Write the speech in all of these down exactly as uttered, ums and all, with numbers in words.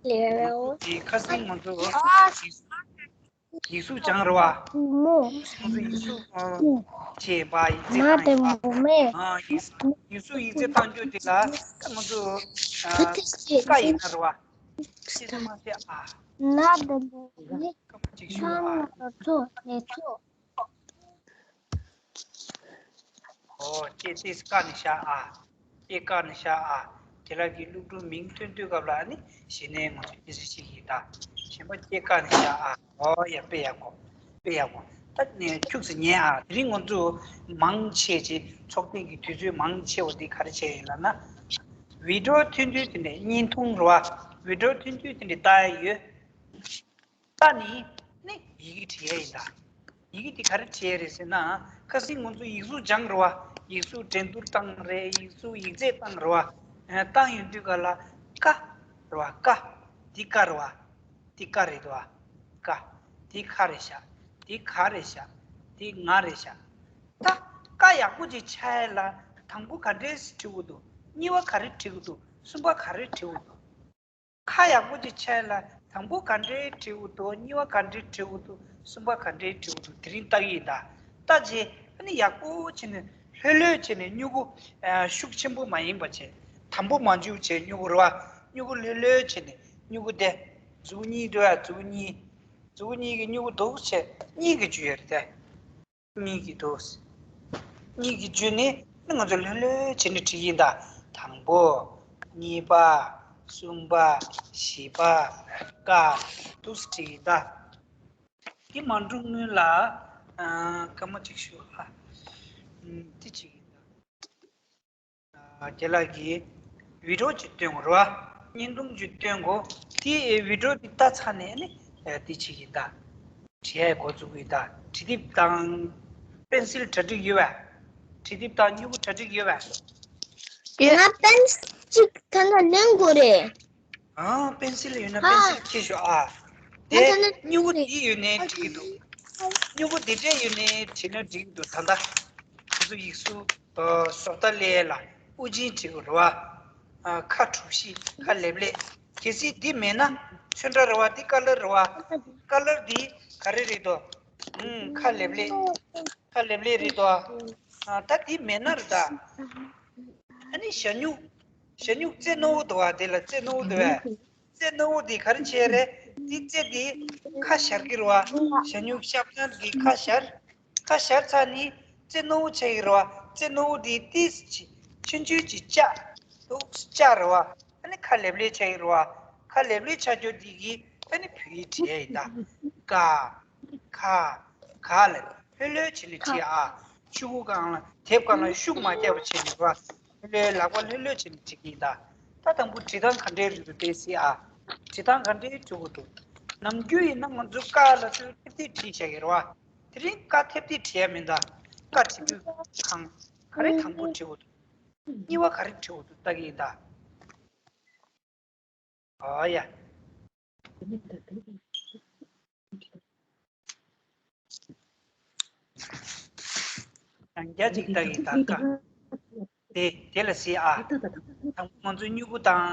ལེའོ། དེ་ཁ་སང་ང་ཚོ་ཨ་ཡིག་གཟུགས་སྦྱངས་རེད་བ། བུ་མོ། ང་ཚོ་ཡིག་གཟུགས་ཨ་བྱས་པ་ཡིག་ཚད་ང་དང་དེ་བུ་མེ། ཨ་ཡིག་ཡིག་གཟུགས་ཡིག་ཚད་བཏང་རྒྱུ་དེ་ལ་ང་ཚོ་ཨ་ཀ་ཡིན་ན་རེད་བ། ཤེས་མ་ཤེས་ཨ། ང་དང་བུ་མེ། ཀ་མ་གཅིག་ཞུ་ཨ། ང་ཚོ་ལེ་ཚོ། ཨོ་ཀྱེ་ཏིས་ཀ་ནི་ཤ་ཨ། ཀྱེ་ཀ་ནི་ཤ་ཨ། ཁྱེད་རང་གི་སློབ་ཕྲུག་མིང་ཐོན་དུས་སྐབས་ལ་ནི་གཞི་ནས་ང་ཚོ་ཀྱེ་སི་ཤི་གི་ད། གཞན་པ་ཀྱེ་ཀ་ནི་ཤ་ཨ། ཨོ་ཡ་དཔེ་ཡག་པོ། དཔེ་ཡག་པོ། ད་ནི་ཁྱུག་ཙམ་ཉན་ཨ། དེ་རིང་ང་ཚོ་མང་ཆེ་ཆེ་ཚོགས་ཐེངས་ཀྱི་དུས་ཚོད་མང་ཆེ་བ་འདི་ག་རེ་བྱས་ཡིན་ལབ་ན། བི་ཌི་ཡོ་ཐོན་དུས་དེ་འདྲའི་བརྙན་ཐུང་རེད་བ། བི་ཌི་ཡོ་ཐོན་དུས་དེ་འདྲའི་ལྟ་ཡ་ཡོད། ད་ནི་ནི་ཡི་གེ་བྲི་ཡ་ཡིན་ད། ཡི་གེ་འདི་ག་རེ་བྲི་ཡ་རེད་ཟེར་ན། ཁ་སང་ང་ཚོ་ཡིག་གཟུགས་སྦྱངས་རེད་བ། ཡིག་གཟུགས་འགྲན་བསྡུར་བཏང་རེད། ཡིག་གཟུགས་ཡིག་ཚད་བཏང་རེད་བ། བཏང་ཡོང་དུས་ག་ལ་ཀ་རེད་བ། ཀ། འདི་ཀ་རེད་བ། འདི་ཀ་རེད་བ། ཀ། འདི་ཁ་རེད་ཤག་འདི་ག་རེད་ཤག་འདི་ང་རེད་ཤག་ད་ཀ་ཡག་པོ་ཅིག་ཆགས་ཡ་ལ་དང་པོ་ག་འདྲས་བྲི་དགོས་འདུག་གཉིས་པ་ག་རེ་བྲི་དགོས་འདུག་གསུམ་པ་ག་རེ་བྲི་དགོས་འདུག་ཁ་ཡག་པོ་ཅིག་ཆགས་ལ་དང་པོ་ག་འདྲའི་བྲིས་འདུག་གཉིས་པ་ག་འདྲའི་བྲིས་འདུག་གསུམ་པ་ག་འདྲའི་བྲིས་འདུག་དེ་རིང་ལྟ་གི་ཡིན་ད། ལྟ་རྗེས་ཨ་ནི་ཡག་པོ་བྱས་ནས་ལྷོད་ལྷོད་བྱས་ནས་སྨྱུ་གུ་ཤུགས་ཆེན་པོ་མ་ཡིན་པ་བྱས། དམ་པོ་མ་འཇུག་བྱས་སྨྱུ་གུ་རེད་བ། སྨྱུ་གུ་ལྷོད་ལྷོད་བྱས་ནས་སྨྱུ་གུ་དེ་མཛུབ་གུ་གཉིས་འདུག་ཨ། མཛུབ་གུ་གཉིས། མཛུབ་གུ་གཉིས་ཀྱི་སྨྱུ་གུ་འདུག་བྱས་གཉིས་ཀྱི་འཇུ་ཡ་རེད་དེ། གཉིས་ཀྱི་འདུག་གཉིས་ཀྱི་འཇུས་ནས་ནི་ང་ཚོ་ལྷོད་ལྷོད་བྱས་ནས་བྲིས་ཡིན་ད། དང་པོ། གཉིས་པ། གསུམ་པ། བཞི་པ། ཀ། འདུག་སེ་བྲིས་ཡིན་ད། འདི་མ་འགྲོ་སྔོན་ལ་ཨ་སྐར་མ་གཅིག་ཞུ་ཨ། འདི་བྲིས་ཡིན་ད། ཨ་རྒན་ལགས་ཀྱིས་བི་ཌི་ཡོ་ཅིག་སྟོན་དགོས་རེད་བ། བརྙན་ཐུང་ཅིག་སྟོན་དགོས། དེ་བི་ཌི་ཡོ་དེ་ལྟ་ཚར་ནས་ནི་དེ་བྱེད་ཀྱི་ཡིན་ད། བྲིས་ཡས་འགོ་བཙུགས་ཀྱི་ཡིན་ད། བྲིས་དེབ་དང་པེན་སིལ་གྲ་སྒྲིག་ཡོད་པས། བྲིས་དེབ་དང་སྨྱུ་གུ་གྲ་སྒྲིག་ཡོད་པས། ཡོད། ང་པེན་སིལ་གཅིག་ད་ལྟ་ལེན་དགོས་རེད། ཨ་པེན་སིལ་ཡོད་ན་ཧ། པེན་སིལ་ཁྱེར་ཤོག་ཨ། ང་དེ་ད་ལྟ་སྨྱུ་གུ་དེ་ཡོད་ནའི་འགྲིག་གི་འདུག་སྨྱུ་གུ་དེ་འདྲས་ཡོད་ནའི་བྲིས་ན་འགྲིག་གི་འདུག་ད་ལྟ་ང་ཚོ་ཡིག་གཟུགས་བཟོ་ལྟ་ལས་ལ་དབུ་ཅན་བྲིས་དགོས་རེད་བ། ཨ་ཁ་གྲུ་བཞི་ཁ་ལེབ་ལེབ། གལ་སྲིད་འདི་མེད་ན་ཚོན་ཁྲ་རེད་བ། འདི་ཀ་ལར་རེད་བ། ཀ་ལར་འདི་ག་རེ་རེད་དོ། ཨུམ་ཁ་ལེབ་ལེབ། ཁ་ལེབ་ལེབ་རེད་དོ། ཨ་ད་འདི་མེད་ན་རེད་ད། ཨ་ནི་ཞ་སྨྱུག་ཞ་སྨྱུག་རྩེ་རྣོ་བོ་འདུག་བ། དེ་ལ་རྩེ་རྣོ་བོ་འདུག་བས། རྩེ་རྣོ་བོ་འདི་ག་རེ་བྱས་རེད། འདི་རྩེ་འདི་ཁ་ཞར་གི་རེད་བ། ཞ་སྨྱུག་ཤབ་ནར་གི་ཁ་ཞར། ཁ་ཞར་ཚར་ནི་རྩེ་རྣོ་བོ་ཆགས་ཀྱི་རེད་བ། རྩེ་རྣོ་བོ་འདི་ཏིས་ཆུང་ཆུང་ཅིག་བཅག་འདུག་བཅག་རེད་བ། ཨ་ནི་ཁ་ལེབ་ལེབ་ཆགས་ཀྱི་རེད་བ། ཁ་ལེབ་ལེབ་ཆགས་རྒྱུ་འདི་གི་ཨ་ནི་བོད་ཡིག་བྲིས་ཡ་ཡིན་ད། ཀ། ཁ། ག་ལ་ལྷོད་ལྷོད་བྱས་ནས་བྲིས་ཨ། ཤུ་གུ་སྒང་ལ་དེབ་སྒང་ལ་ཤུགས་མ་རྒྱག་པ་བྱས་ནས་རེད་བ། ལྷོད་ལྷོད་ལག་པ་ལྷོད་ལྷོད་བྱས་ནས་བྲིས་ཀྱི་ཡིན་ད། ད་དང་པོ་བྲིས་སྟངས་ག་འདྲའི་རིགས་རུ་བལྟས་སྲིད་ཨ། བྲིས་སྟངས་ག་འདྲའི་བྱེད་དགོས་འདུག་ནམ་རྒྱུན་ཡིན་ན་ང་ཚོ་ཀ་ལ་ཚུར་ཐེབས་ཐེབས་བྲིས་བཞག་གི་རེད་བ། དེ་རིང་ཀ་ཐེབས་ཐེབས་བྲིས་ཡ་མིན་ད། ཀ་བྲིས་དུས་གང་ག་རེ་དང་པོ་བྲིས་དགོས་འདུག་གཉིས་པ་ག་རེ་བྲིས་དགོས་འདུག་ལྟ་གི་ཡིན་ད། ཨོ་ཡ། ཡང་བསྐྱར་ཅིག་ལྟ་གི་ད་ཀ། དེ་དེ་ལ་གཟིགས་ཨ། དང་པོ་ང་ཚོ་སྨྱུ་གུ་དང་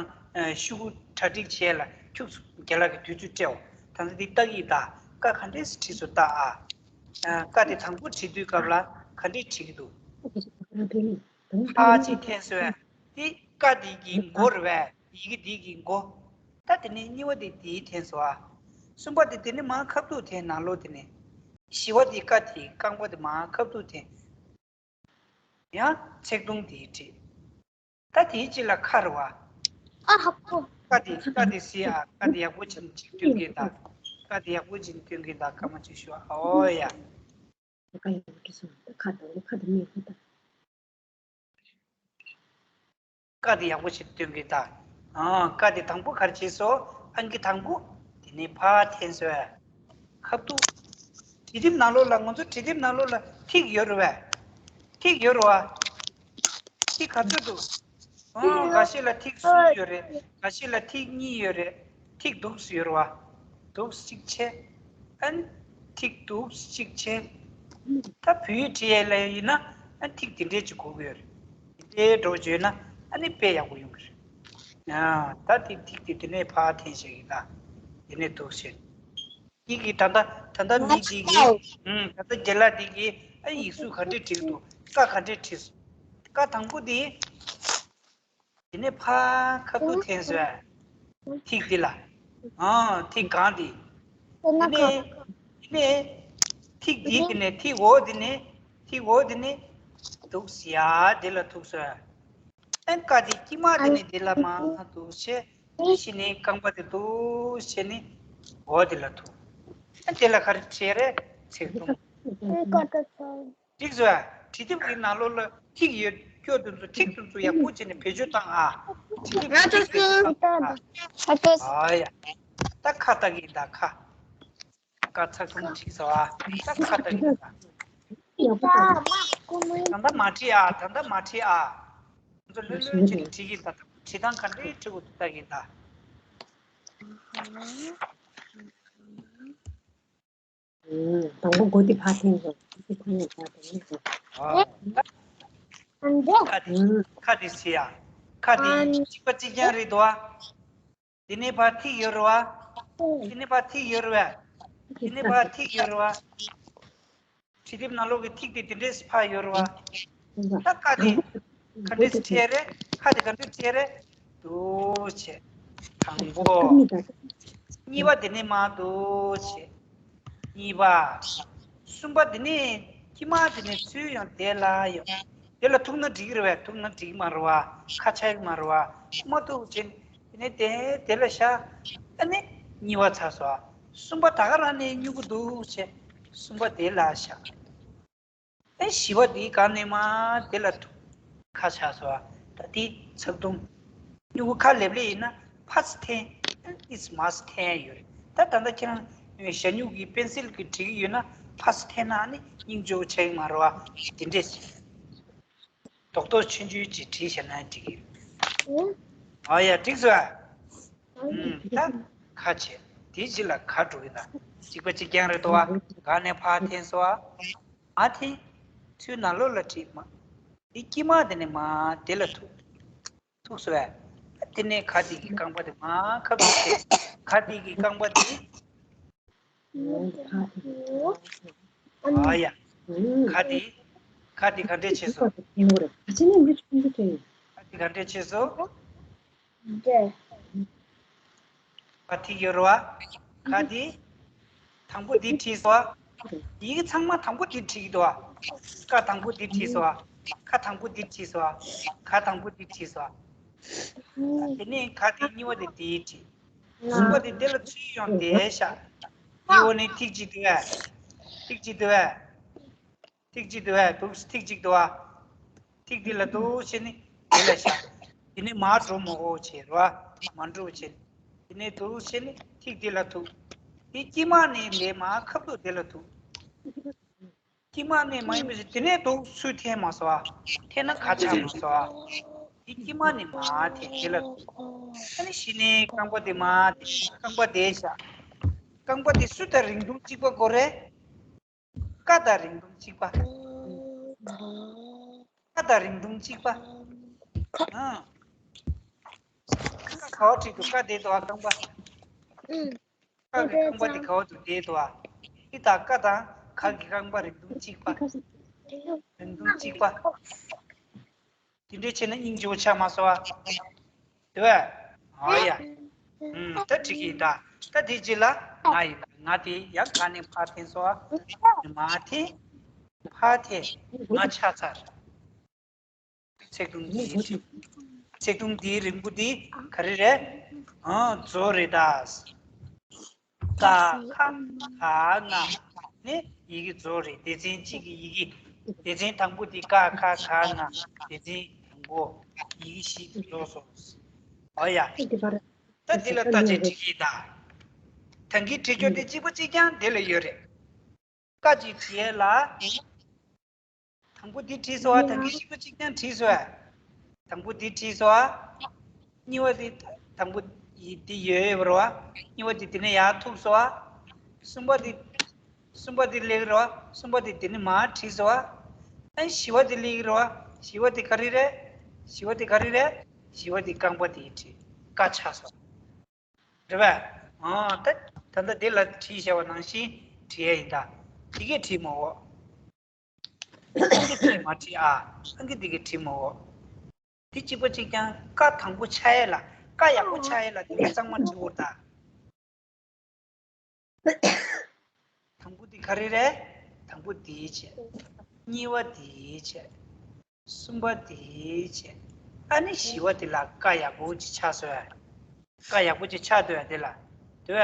ཤུ་གུ་གྲ་སྒྲིག་བྱས་ལ་ཁྱུག་ཙམ་རྒན་ལགས་ཀྱིས་དུས་ཚོད་སྤྲད་འོ། ད་ཚོ་འདི་ལྟ་གི་ད་ཀ་ག་འདྲས་སེ་བྲིས་སོ་ལྟ་ཨ། ཀ་དེ་དང་པོ་བྲིས་དུས་སྐབས་ལ་ག་འདྲས་བྲིས་ཀྱི་འདུག་ཧ་ཅིག་འཐེན་སོ་ཨ། དེ་ཀ་དེ་གི་མགོ་རེད་བས། ཡི་གེ་འདི་གི་མགོ། ད་དེ་ནས་གཉིས་པ་དེ་དེའི་འཐེན་སོ་ཨ། གསུམ་པ་དེ་དེ་ནས་མར་ཁ་ཐུག་འཐེན། ནང་ལོགས་དེ་ནས། བཞི་པ་དེ་ཀ་དེའི་རྐང་པ་དེ་མར་ཁ་ཐུག་འཐེན། ཡང་ཚེག་དུང་དེའི་བྲིས། ད་དེའི་དཀྱིལ་ལ་ཁ་རེད་བ། ཨ་ཧ་པོ། ཀ་དེ་ཀ་དེ་སི་ཨ། ཀ་དེ་ཡག་པོ་བྱིན་ཅིག་སྟོན་གིན་ད། ཀ་དེ་ཡག་པོ་བྱིན་སྟོན་གིན་ད། སྐར་མ་གཅིག་ཞུ་ཨ། ཨོ་ཡ། ཀ་ཡག་པོ་བྲིས་སོང་ད། ཁ་དང་པོ་ཁ་དེ་མེད་ཁ་ད། ཀ་དེ་ཡག་པོ་བྱེད་སྟོན་གི་ད། ཨ་ཀ་དེ་དང་པོ་ག་རེ་བྱས་སོ། ཨང་ཀི་དང་པོ། དེ་ནས་ཕར་འཐེན་སོ་ཡ། ཁ་ཐུག་བྲིས་དེབ་ནང་ལོགས་ལ་ང་ཚོ་བྲིས་དེབ་ནང་ལོགས་ལ་ཐིག་ཡོད་རེད་བས། ཐིག་ཡོད་རེད་བ། ཐིག་ག་ཚོད་འདུག་ཨང་འགའ་ཤས་ལ་ཐིག་གསུམ་ཡོད་རེད། འགའ་ཤས་ལ་ཐིག་གཉིས་ཡོད་རེད། ཐིག་འདུག་སེ་ཡོད་རེད་བ། འདུག་སེ་གཅིག་ཆད། ཨན། ཐིག་འདུག་སེ་གཅིག་ཆད། ད་བོད་ཡིག་བྲིས་ཡས་ལ་ཡིན་ན་ཨ་ཐིག་དེ་འདྲས་ཅིག་དགོས་ཀྱི་ཡོད་རེད། དེ་འདྲས་འགྲོ་བྱས་ན་ཨ་ནི་དཔེ་ཡག་པོ་ཡོང་གི་རེད། ཡ། ད་དེ་ཐིག་དེ་དེ་ནས་ཕར་འཐེན་བྱེད་ཀྱི་ད། དེ་ནས་འདུག་བྱེད། ཡིག་གི་ད་ལྟ་ད་ལྟ་མི་དེ་གི་ཨུམ། ད་ལྟ་རྒན་ལགས་དེ་གི་ཨ་ཡིག་གཟུགས་ག་འདྲས་བྲིས་འདུག་ཀ་ག་འདྲས་བྲིས་སོང་། ཀ་དང་པོ་དེ། དེ་ནས་ཕར་ཁ་ཐུག་འཐེན་སོང་། ཐིག་འདི་ལ། ཨང་། ཐིག་གང་འདི། དེ་ནས། དེ་ནས། ཐིག་འདི་དེ་ནས་ཐིག་འོག་འདི་ནས། ཐིག་འོག་འདི་ནས། འདུག་ཡ་འདི་ལ་ཐུག་སོང་། ཨན་ཀ་འདི་དཀྱིལ་མ་འདི་ནས་འདི་ལ་མར་འདུག་བྱས། ཕྱི་ནས་རྐང་པ་འདི་འདུག་བྱས་ནས་འོག་འདི་ལ་ཐུག་ཨན་འདི་ལ་ག་རེ་བྲིས་རེད། ཚིག་ཐུང་། འགྲིག་སོང་། བྲིས་དེབ་ཀྱི་ནང་ལོགས་ལ་ཐིག་ཡོད་སྐྱོ་དེ་ཚོ་ཐིག་དེ་ཚོ་ཡག་པོ་བྱས་ནས་བེད་སྤྱོད་བཏང་ཨ། བྲིས་དེབ་ཀྱི་ཐིག་དེ་ཚོ་བཏང་ཨ། ཨ་ཡ། ད་ཁ་ལྟ་གི་ཡིན་ད་ཁ། ཁ་ཚ་ཁུམ་བྲིས་སོང་ཨ། ད་ཁ་ལྟ་གི་ཡིན་ད། ད་ལྟ་མ་བྲིས་ཨ། ད་ལྟ་མ་བྲིས་ཨ། ང་ཚོ་ལྷོད་ལྷོད་བྱས་ནས་བྲིས་ཀྱི་ཡིན་ད། བྲིས་སྟངས་ག་འདྲའི་བྲིས་དགོས་འདུག་ལྟ་གི་ཡིན་ད། དང་པོ་མགོ་དེ་ཕར་འཐེན་དགོས། དེ་ཕར་ཡང་ཕར་འཐེན་དགོས། ཨ། ཁ་དེ་ཁ་དེ་ཟེར་ཡ། ཁ་དེ་གཅིག་པ་གཅིག་རྐྱང་རེད་དོ། དེ་ནས་ཕར་ཐིག་ཡོད་རེད་བ། དེ་ནས་ཕར་ཐིག་ཡོད་རེད་བ། དེ་ནས་ཕར་ཐིག་ཡོད་རེད་བ། བྲིས་དེབ་ནང་ལོགས་ཀྱི་ཐིག་དེ་དེ་འདྲས་ཕར་ཡོད་རེད་བ། ད་ཀ་དེ་ག་འདྲས་བྲིས་རེད། ཁ་དེ་ག་འདྲས་བྲིས་རེད། འདུག་བྱས། དང་པོ། གཉིས་པ་དེ་ནས་མར་འདུག་བྱས། གཉིས་པ། གསུམ་པ་དེ་ནས་དཀྱིལ་མ་དེ་ནས་ཚུར་ཡང་དེ་ལ་ཡང་། དེ་ལ་ཐུག་ན་འགྲིག་གི་རེད་བས། ཐུག་ན་འགྲིག་མ་རེད་བ། ཁ་ཆག་གི་མ་རེད་བ། མ་ཐུག་བྱས། དེ་ནས་དེ་དེ་ལ་བཞག་ཨ་ནི་གཉིས་པ་ཚར་སོང་། གསུམ་པ་ད་ག་རང་ནས་སྨྱུ་གུ་འདུག་བྱས། གསུམ་པ་དེ་ལ་བཞག་ཨེ་བཞི་པ་དེའི་སྒང་ནས་མར་དེ་ལ་ཐུག་ཁ་ཆག་སོང་། ད་དེ་ཚག་དུམ། སྨྱུ་གུ་ཁ་ལེབ་ལེ་ཡིན་ན་ཕར་ཚུར་འཐེན། ཨེ་ཏིས་མར་ཚུར་འཐེན་ཡོད་རེད། ད་ད་ལྟ་ཁྱེད་རང་ཞ་སྨྱུག་གི་པེན་སིལ་གྱིས་བྲིས་ཀྱི་ཡོད་ན་ཕར་ཚུར་འཐེན་ན་ནི་སྙིང་རྗེ་པོ་ཆགས་ཀྱི་མ་རེད་བ། དེ་འདྲས་རྡོག་རྡོག་ཆུང་ཆུང་ཅིག་བྲིས་བཞག་ན་འགྲིག་གི། ཨ་ཡ་འགྲིག་སོང་ཨ། ཨུམ། ད་ཁ་ཕྱེ། དེའི་རྗེས་ལ་ག་འགྲོ་གི་ན། གཅིག་པ་གཅིག་རྐྱང་རེད་དོ་ཨ། ག་ནས་ཕར་འཐེན་སོང་ཨ། མར་འཐེན། ཚུར་ནང་ལོགས་ལ་བྲིས་མ། དེ་དཀྱིལ་མ་དེ་ནས་མར་དེ་ལ་ཐུག་ཐུག་སོང་ཨ། དེ་ནས་ག་དེ་གི་རྐང་པ་དེ་མར་ཁ་ཐུག་བྱས། ག་དེ་གི་རྐང་པ་དེ། ཨ་ཡ། ག་དེ། ག་དེ་ག་འདྲས་བྱས་སོང་། ག་དེ་ག་འདྲས་བྱས་སོང་། ཕར་ཐིག་ཡོད་རེད་བ། ག་དེ། དང་པོ་འདི་བྲིས་སོང་། ཡིག་ཚང་མ་དང་པོ་འདི་བྲིས་ཀྱི་འདུག་བ། ཀ་དང་པོ་འདི་བྲིས་སོང་། ཁ་དང་པོ་འདི་བྲིས་སོང་། ག་དང་པོ་འདི་བྲིས་སོང་། དེ་ནས་ག་དེ་གཉིས་པ་དེ་འདི་བྲིས། གསུམ་པ་དེ་འདི་ལ་ཚུར་ཡོང་དེ་བཞག་འདི་འོག་ནས་ཐིག་གཅིག་འདུག་བས། ཐིག་གཅིག་འདུག་བས། ཐིག་གཅིག་འདུག་བས། འདུག་ཐིག་གཅིག་འདུག་བ། ཐིག་འདི་ལ་འདུག་བྱས་ནས་འདི་ལ་བཞག་དེ་ནས་མར་འགྲོ་མ་དགོས་བྱས་རོ། མར་འགྲོ་བྱས། དེ་ནས་འདུག་བྱས་ནས་ཐིག་འདི་ལ་ཐུག་དེ་དཀྱིལ་མ་ནས་ལས་མར་ཁ་ཐུག་དེ་ལ་ཐུག་དཀྱིལ་མ་ནས་མ་ཡིན་པ་ཞིག་དེ་ནས་འདུག་ཚུར་འཐེན་མ་སོང་ཨ། འཐེན་ན་ཁ་ཆག་མ་སོང་ཨ། དེ་དཀྱིལ་མ་ནས་མར་འཐེན་དེ་ལ་ཐུག་ཨ་ནི་གཞི་ནས་རྐང་པ་དེ་མར་འཐེན། རྐང་པ་དེ་བཞག་རྐང་པ་དེ་སུ་དང་རིང་ཐུང་གཅིག་པ་དགོས་རེད། ཀ་དང་རིང་ཐུང་གཅིག་པ། ཀ་དང་རིང་ཐུང་གཅིག་པ། ཨ། ཀ་ག་བ་བྲིས་འདུག་ཀ་དེ་འདུག་ཨ་རྐང་པ། ཀ་གི་རྐང་པ་དེ་ག་བ་འདུག་དེ་འདུག་ཨ། འདི་དང་ཀ་དང་ག་གི་རྐང་པ་རིང་ཐུང་གཅིག་པ། རིང་ཐུང་གཅིག་པ། དེ་འདྲས་བྱས་ན་སྙིང་རྗེ་པོ་ཆགས་མ་སོང་ཨ། དེ་བས། ཨ་ཡ། ཨུམ། ད་འགྲིག་གི་ཡིན་ད། ད་དེ་རྗེས་ལ་ང་ཡིན། ང་དེ་ཡང་ག་ནས་ཕར་འཐེན་སོང་ཨ། མར་འཐེན། ཕར་འཐེན། ང་ཆགས་ཚར། ཚིག་དུམ་འདིའི་ཚིག་དུམ་འདིའི་རིང་པོ་འདི་ག་རེ་རེད། ཨ། མཛོ་རེད་ད། ཀ་ཁ་ག་ང་ནི་ཡི་གེ་མཛོ་རེད། སྡེ་ཚན་གཅིག་གི་ཡི་གེ། སྡེ་ཚན་དང་པོ་འདི་ཀ་ཁ་ག་ང་། སྡེ་ཚན་དང་པོ་ཡི་གེ་བཞི་མཛོ་སོང་། ཨོ་ཡ། ད་འདི་ལ་ལྟ་བྱེད་བྲིས་ཀྱི་ད། ད་གིན་བྲིས་ཆོག་དེ་གཅིག་པ་གཅིག་རྐྱང་དེ་ལ་ཡོད་རེད། ཀ་གཅིག་བྲིས་ལ། དང་པོ་འདི་བྲིས་སོང་ཨ། ད་གིན་གཅིག་པ་གཅིག་རྐྱང་བྲིས་སོང་ཨ། དང་པོ་འདི་བྲིས་སོང་ཨ། གཉིས་པ་འདི། དང་པོ་ཡི་འདི་ཡོད་ཡོད་པ་རེད་བ། གཉིས་པ་འདི་འདི་ནས་ཡར་ཐུག་སོང་ཨ། གསུམ་པ་འདི། གསུམ་པ་འདི་སླེབས་རེད་བ། གསུམ་པ་འདི་འདི་ནས་མར་བྲིས་སོང་ཨ། ཨ་བཞི་པ་འདི་སླེབས་རེད་བ། བཞི་པ་འདི་ག་རེ་རེད། བཞི་པ་འདི་ག་རེ་རེད། བཞི་པ་འདི་རྐང་པ་འདི་བྲིས། ཀ་ཆགས་སོང་། རེད་པས། ཨ་ད་ད་ལྟ་དེ་ལ་བྲིས་བཞག་པ་ནང་བཞིན་བྲིས་ཡ་ཡིན་ད། དེ་གས་བྲིས་མ་འོ། ཨང་ཀི་དེ་མ་བྲིས་ཨ། ཨང་ཀི་དེ་གས་བྲིས་མ་འོ། དེ་གཅིག་པ་གཅིག་རྐྱང་། ཀ་དང་པོ་ཆགས་ཡས་ལ། ཀ་ཡག་པོ་ཆགས་ཡས་ལ་དེ་གས་གཙང་མ་བྲིས་འོ་ད། དང་པོ་དེ་ག་རེ་རེད། དང་པོ་དེའི་བྱས། གཉིས་པ་དེའི་བྱས། གསུམ་པ་དེའི་བྱས། ཨ་ནི་བཞི་པ་དེ་ལ་ཀ་ཡག་པོ་ཅིག་ཆགས་སོང་ཡ། ཀ་ཡག་པོ་ཅིག་ཆགས་འདུག་ཡ་དེ་ལ། འདུག་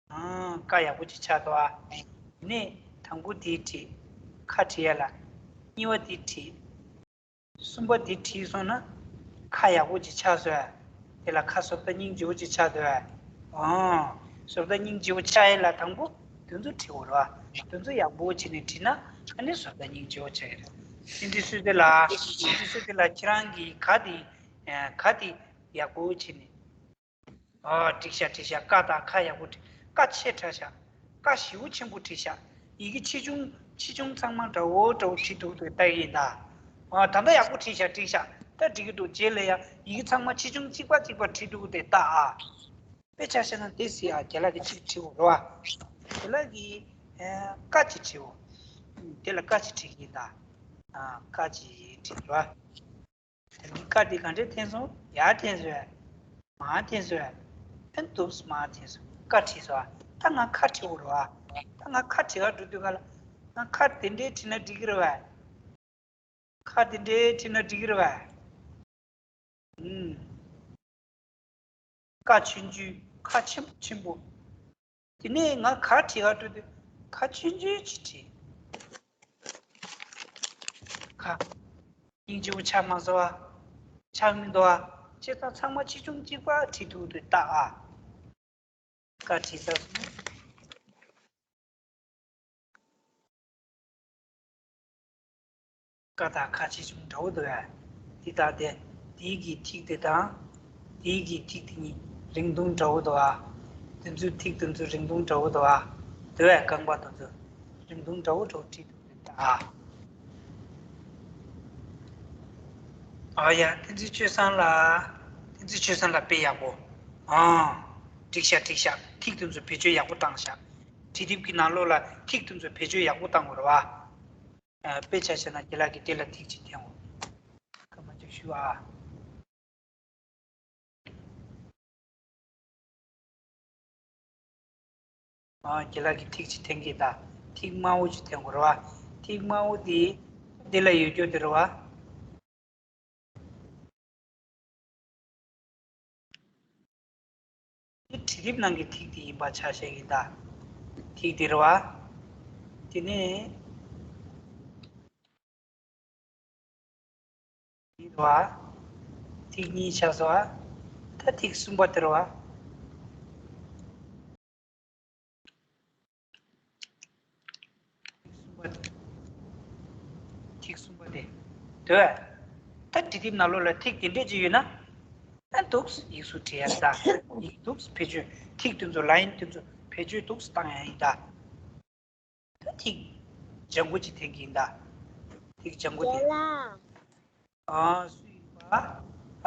ཨ། ཀ་ཡག་པོ་ཅིག་ཆགས་འདུག་ཨ། དེ་ནས་དང་པོ་དེའི་བྲིས། ཁ་བྲིས་ཡ་ལ། གཉིས་པ་དེའི་བྲིས། གསུམ་པ་དེ་བྲིས་སོང་ན། ཁ་ཡག་པོ་ཅིག་ཆགས་སོང་ཨ། དེ་ལ་ཁ་བཟོ་ལྟ་སྙིང་རྗེ་པོ་ཅིག་ཆགས་འདུག་ཨ། ཨོ། བཟོ་ལྟ་སྙིང་རྗེ་པོ་ཆགས་ཡས་ལ་དང་པོ་དེ་ཚོ་བྲིས་འོ་ར། དེ་ཚོ་ཡག་པོ་བྱས་ནས་བྲིས་ན་ཨ་ནི་བཟོ་ལྟ་སྙིང་རྗེ་པོ་ཆགས་ཡོད་རེད། དེ་འདྲ་སོང་དེ་ལ། དེ་འདྲ་སོང་དེ་ལ་ཁྱེད་རང་གིས་ག་དེ། ག་དེ་ཡག་པོ་བྱས་ནས། ཨ། འགྲིག་ཤག་འགྲིག་ཤག་ཀ་དང་ཁ་ཡག་པོ་བྲིས། ཀ་ཆེ་དྲགས་ཤག་ཀ་ཞེ་པོ་ཆེན་པོ་བྲིས་ཤག་ཡི་གེ་ཆེ་ཆུང་ཆེ་ཆུང་ཚང་མ་འདྲ་བོ་འདྲ་བོ་བྲིས་འདུག་འདུག་ལྟ་གི་ཡིན་ད། ཨ། ད་ལྟ་ཡག་པོ་བྲིས་ཤག་འགྲིག་ཤག་ད་འགྲིག་གི་འདུག་རྗེས་ལ་ཡ་ཡི་གེ་ཚང་མ་ཆེ་ཆུང་གཅིག་པ་གཅིག་པ་བྲིས་འདུག་དེ་ལྟ་ཨ། དཔེ་ཆ་བཞག་ན་དེ་སྲིད་ཨ། རྒན་ལགས་ཀྱིས་གཅིག་བྲིས་འོ་ར་བ། རྒན་ལགས་ཀྱིས་ཀ་གཅིག་བྲིས་འོ། དེ་ལ་ཀ་གཅིག་བྲིས་ཀྱི་ཡིན་ད། ཨ། ཀ་གཅིག་བྲིས་ར། དེ་ནི་ཀ་དེ་ག་འདྲས་འཐེན་སོང་། ཡར་འཐེན་སོང་། མར་འཐེན་སོང་། ཨན་དུབ་མར་འཐེན་སོང་། ཀ་བྲིས་སོང་། ད་ང་ཁ་བྲིས་འོ་ར་བ། ད་ང་ཁ་བྲིས་ག་འགྲོ་དུས་ག་ལ། ང་ཁ་དེ་འདྲས་བྲིས་ན་འགྲིག་གི་རེད་བ། ཁ་དེ་འདྲས་བྲིས་ན་འགྲིག་གི་རེད་བ། ཨུམ། ཀ་ཆུང་ཆུང་། ཁ་ཆེན་པོ་ཆེན་པོ། དེ་ནས་ང་ག་བྲིས་ག་འགྲོ་དུས་ཁ་ཆུང་ཆུང་ཅིག་བྲིས། ཁ། སྙིང་རྗེ་པོ་ཆགས་མ་སོང་བ། ཆགས་མི་འདུག་བ། བྱས་ཙང་ཚང་མ་ཆེ་ཆུང་གཅིག་པ་བྲིས་འདུག་དུས་ལྟ་ཨ། ཀ་བྲིས་ཚར་སོང་། ཀ་དང་ཁ་ཆེ་ཆུང་འདྲ་བོ་འདུག་ཨ། འདི་ལྟ་སྟེ། འདི་གི་ཐིག་དེ་དང་། འདི་གི་ཐིག་དེ་གཉིས་རིང་ཐུང་འདྲ་བོ་འདུག་ཨ། དེ་ཚོའི་ཐིག་དེ་ཚོ་རིང་ཐུང་འདྲ་བོ་འདུག་ཨ། འདུག་ཨ། རྐང་པ་དེ་ཚོ་རིང་ཐུང་འདྲ་བོ་འདྲ་བོ་བྲིས་འདུག་དུས་ལྟ་ཨ། ཨ་ཡ། བསྟན་འཛིན་ཆོས་བཟང་ལགས། བསྟན་འཛིན་ཆོས་བཟང་ལགས་དཔེ་ཡག་པོ། ཨ། འགྲིག་ཤག་འགྲིག་ཤག་ཐིག་དེ་ཚོ་བེད་སྤྱོད་ཡག་པོ་བཏང་ཤག་བྲིས་དེབ་ཀྱི་ནང་ལོགས་ལ་ཐིག་དེ་ཚོ་བེད་སྤྱོད་ཡག་པོ་བཏང་དགོས་རེད་བ། ཨ། དཔེ་ཆ་བཞག་ན་རྒན་ལགས་ཀྱིས་དེ་ལ་ཐིག་ཅིག་འཐེན་འོང་། སྐར་མ་གཅིག་ཞུ་ཨ། ཨ། རྒན་ལགས་ཀྱིས་ཐིག་ཅིག་འཐེན་གྱི་ད། ཐིག་དམར་པོ་ཅིག་འཐེན་དགོས་རེད་བ། ཐིག་དམར་པོ་དེ་འདི་ལ་ཡོད་རྒྱུ་དེ་རེད་བ། འདི་བྲིས་དེབ་ནང་གི་ཐིག་དེ་ཡིན་པ་ཆ་བཞག་གི་ད། ཐིག་དེ་རེད་བ། དེ་ནས། འདི་རེད་བ། ཐིག་གཉིས་ཆགས་སོང་བ། ད་ཐིག་གསུམ་པ་དེ་རེད་བ། ཐིག་གསུམ་པ་དེ། ཐིག་གསུམ་པ་དེ། འདོད། ད་བྲིས་དེབ་ནང་ལོགས་ལ་ཐིག་དེ་འདྲས་ཅིག་ཡོད་ན། ཨ། འདུག་ཡིག་གཟུགས་བྲིས་ཡ་ད། ཡིག་འདུག་བེད་སྤྱོད། ཐིག་དེ་ཚོ་ལ་ཡིན་དེ་ཚོ་བེད་སྤྱོད་འདུག་བཏང་ཡ་ཡིན་ད། ད་ཐིག་ལྗང་གུ་ཅིག་འཐེན་གྱི་ཡིན་ད། ཐིག་ལྗང་གུ་དེ། རྒན་ལགས། ཨ། སུ་ཡིན་པ།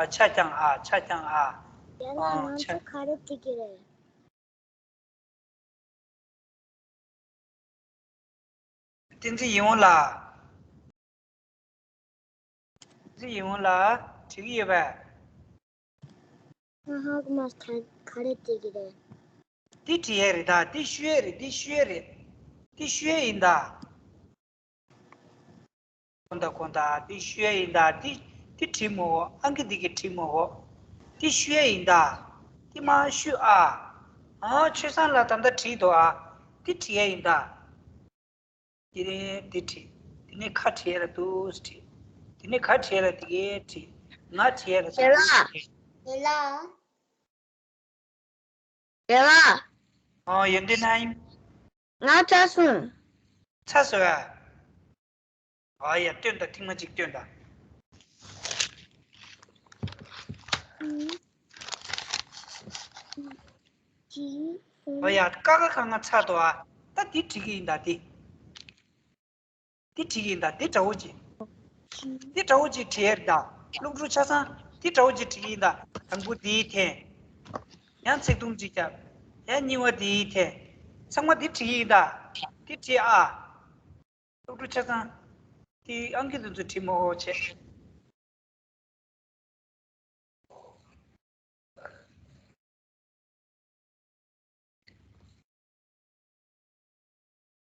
ཨ། ཆ་རྐྱང་ཨ། ཆ་རྐྱང་ཨ། རྒན་ལགས། ཨ། ང་ཆ། ཚོ་ག་རེ་བྲིས་ཀྱི་རེད། བསྟན་འཛིན་ཡིད་འོང་ལགས། བསྟན་འཛིན་ཡིད་འོང་ལགས། བྲིས་ཀྱི་ཡོད་པས། ང་ཧ་གོ་མ་སོང་། ག་རེ་བྲིས་ཀྱི་རེད། འདི་བྲིས་ཡས་རེད་ད། འདི་བཤུས་ཡས་རེད། འདི་བཤུས་ཡས་རེད། འདི་བཤུས་ཡས་ཡིན་ད། གོ་ད་གོ་ད། འདི་བཤུས་ཡས་ཡིན་ད། འདི་འདི་བྲིས་མོ། ཨང་ཀི་འདི་གི་བྲིས་མོ། འདི་བཤུས་ཡས་ཡིན་ད། འདི་མ་བཤུས་ཨ། ཨ། ཆོས་བཟང་ལགས་ད་ལྟ་བྲིས་འདུག་ཨ། འདི་བྲིས་ཡས་ཡིན་ད། དེ་ནས་དེ་བྲིས། དེ་ནས་ཁ་བྲིས་ཡ་ལ་དུས་བྲིས། དེ་ནས་ག་བྲིས་ཡ་ལ་དེ་གས་བྲིས། ང་བྲིས་ཡ་ལ་དེ་གས་བྲིས། རྒན་ལགས། རྒན་ལགས། ཨོ། ཡོན་ཏན་ཨིན། ང་ཚར་སོང་། ཚར་སོང་ཨ། ཨ་ཡ། སྟོན་ད། ཐེངས་མ་གཅིག་སྟོན་ད། ཨ་ཡ། ཀ་ཁ་ག་ང་ཚར་འདུག་ཨ། ད་འདི་བྲིས་ཀྱི་ཡིན་ད་འདི། འདི་བྲིས་ཀྱི་ཡིན་ད། འདི་འདྲ་བོ་ཅིག་འདི་འདྲ་བོ་ཅིག་བྲིས་ཡ་རེད་ད། སློབ་ཕྲུག་ཆ་ཚང་ འདི་འདྲ་བོ་ཅིག་བྲིས་ཡིན་ད། དང་པོ་འདིའི་འཐེན། ཡང་ཚིག་ཐུང་ཅིག་བརྒྱབ། ཡང་གཉིས་པ་འདིའི་འཐེན། ཚང་མ་འདི་བྲིས་ཡིན་ད། འདི་བྲིས་ཨ། སློབ་ཕྲུག་ཆ་ཚང་། འདི་ཨང་ཀི་དེ་ཚོ་བྲིས་མ་འོ་བྱས།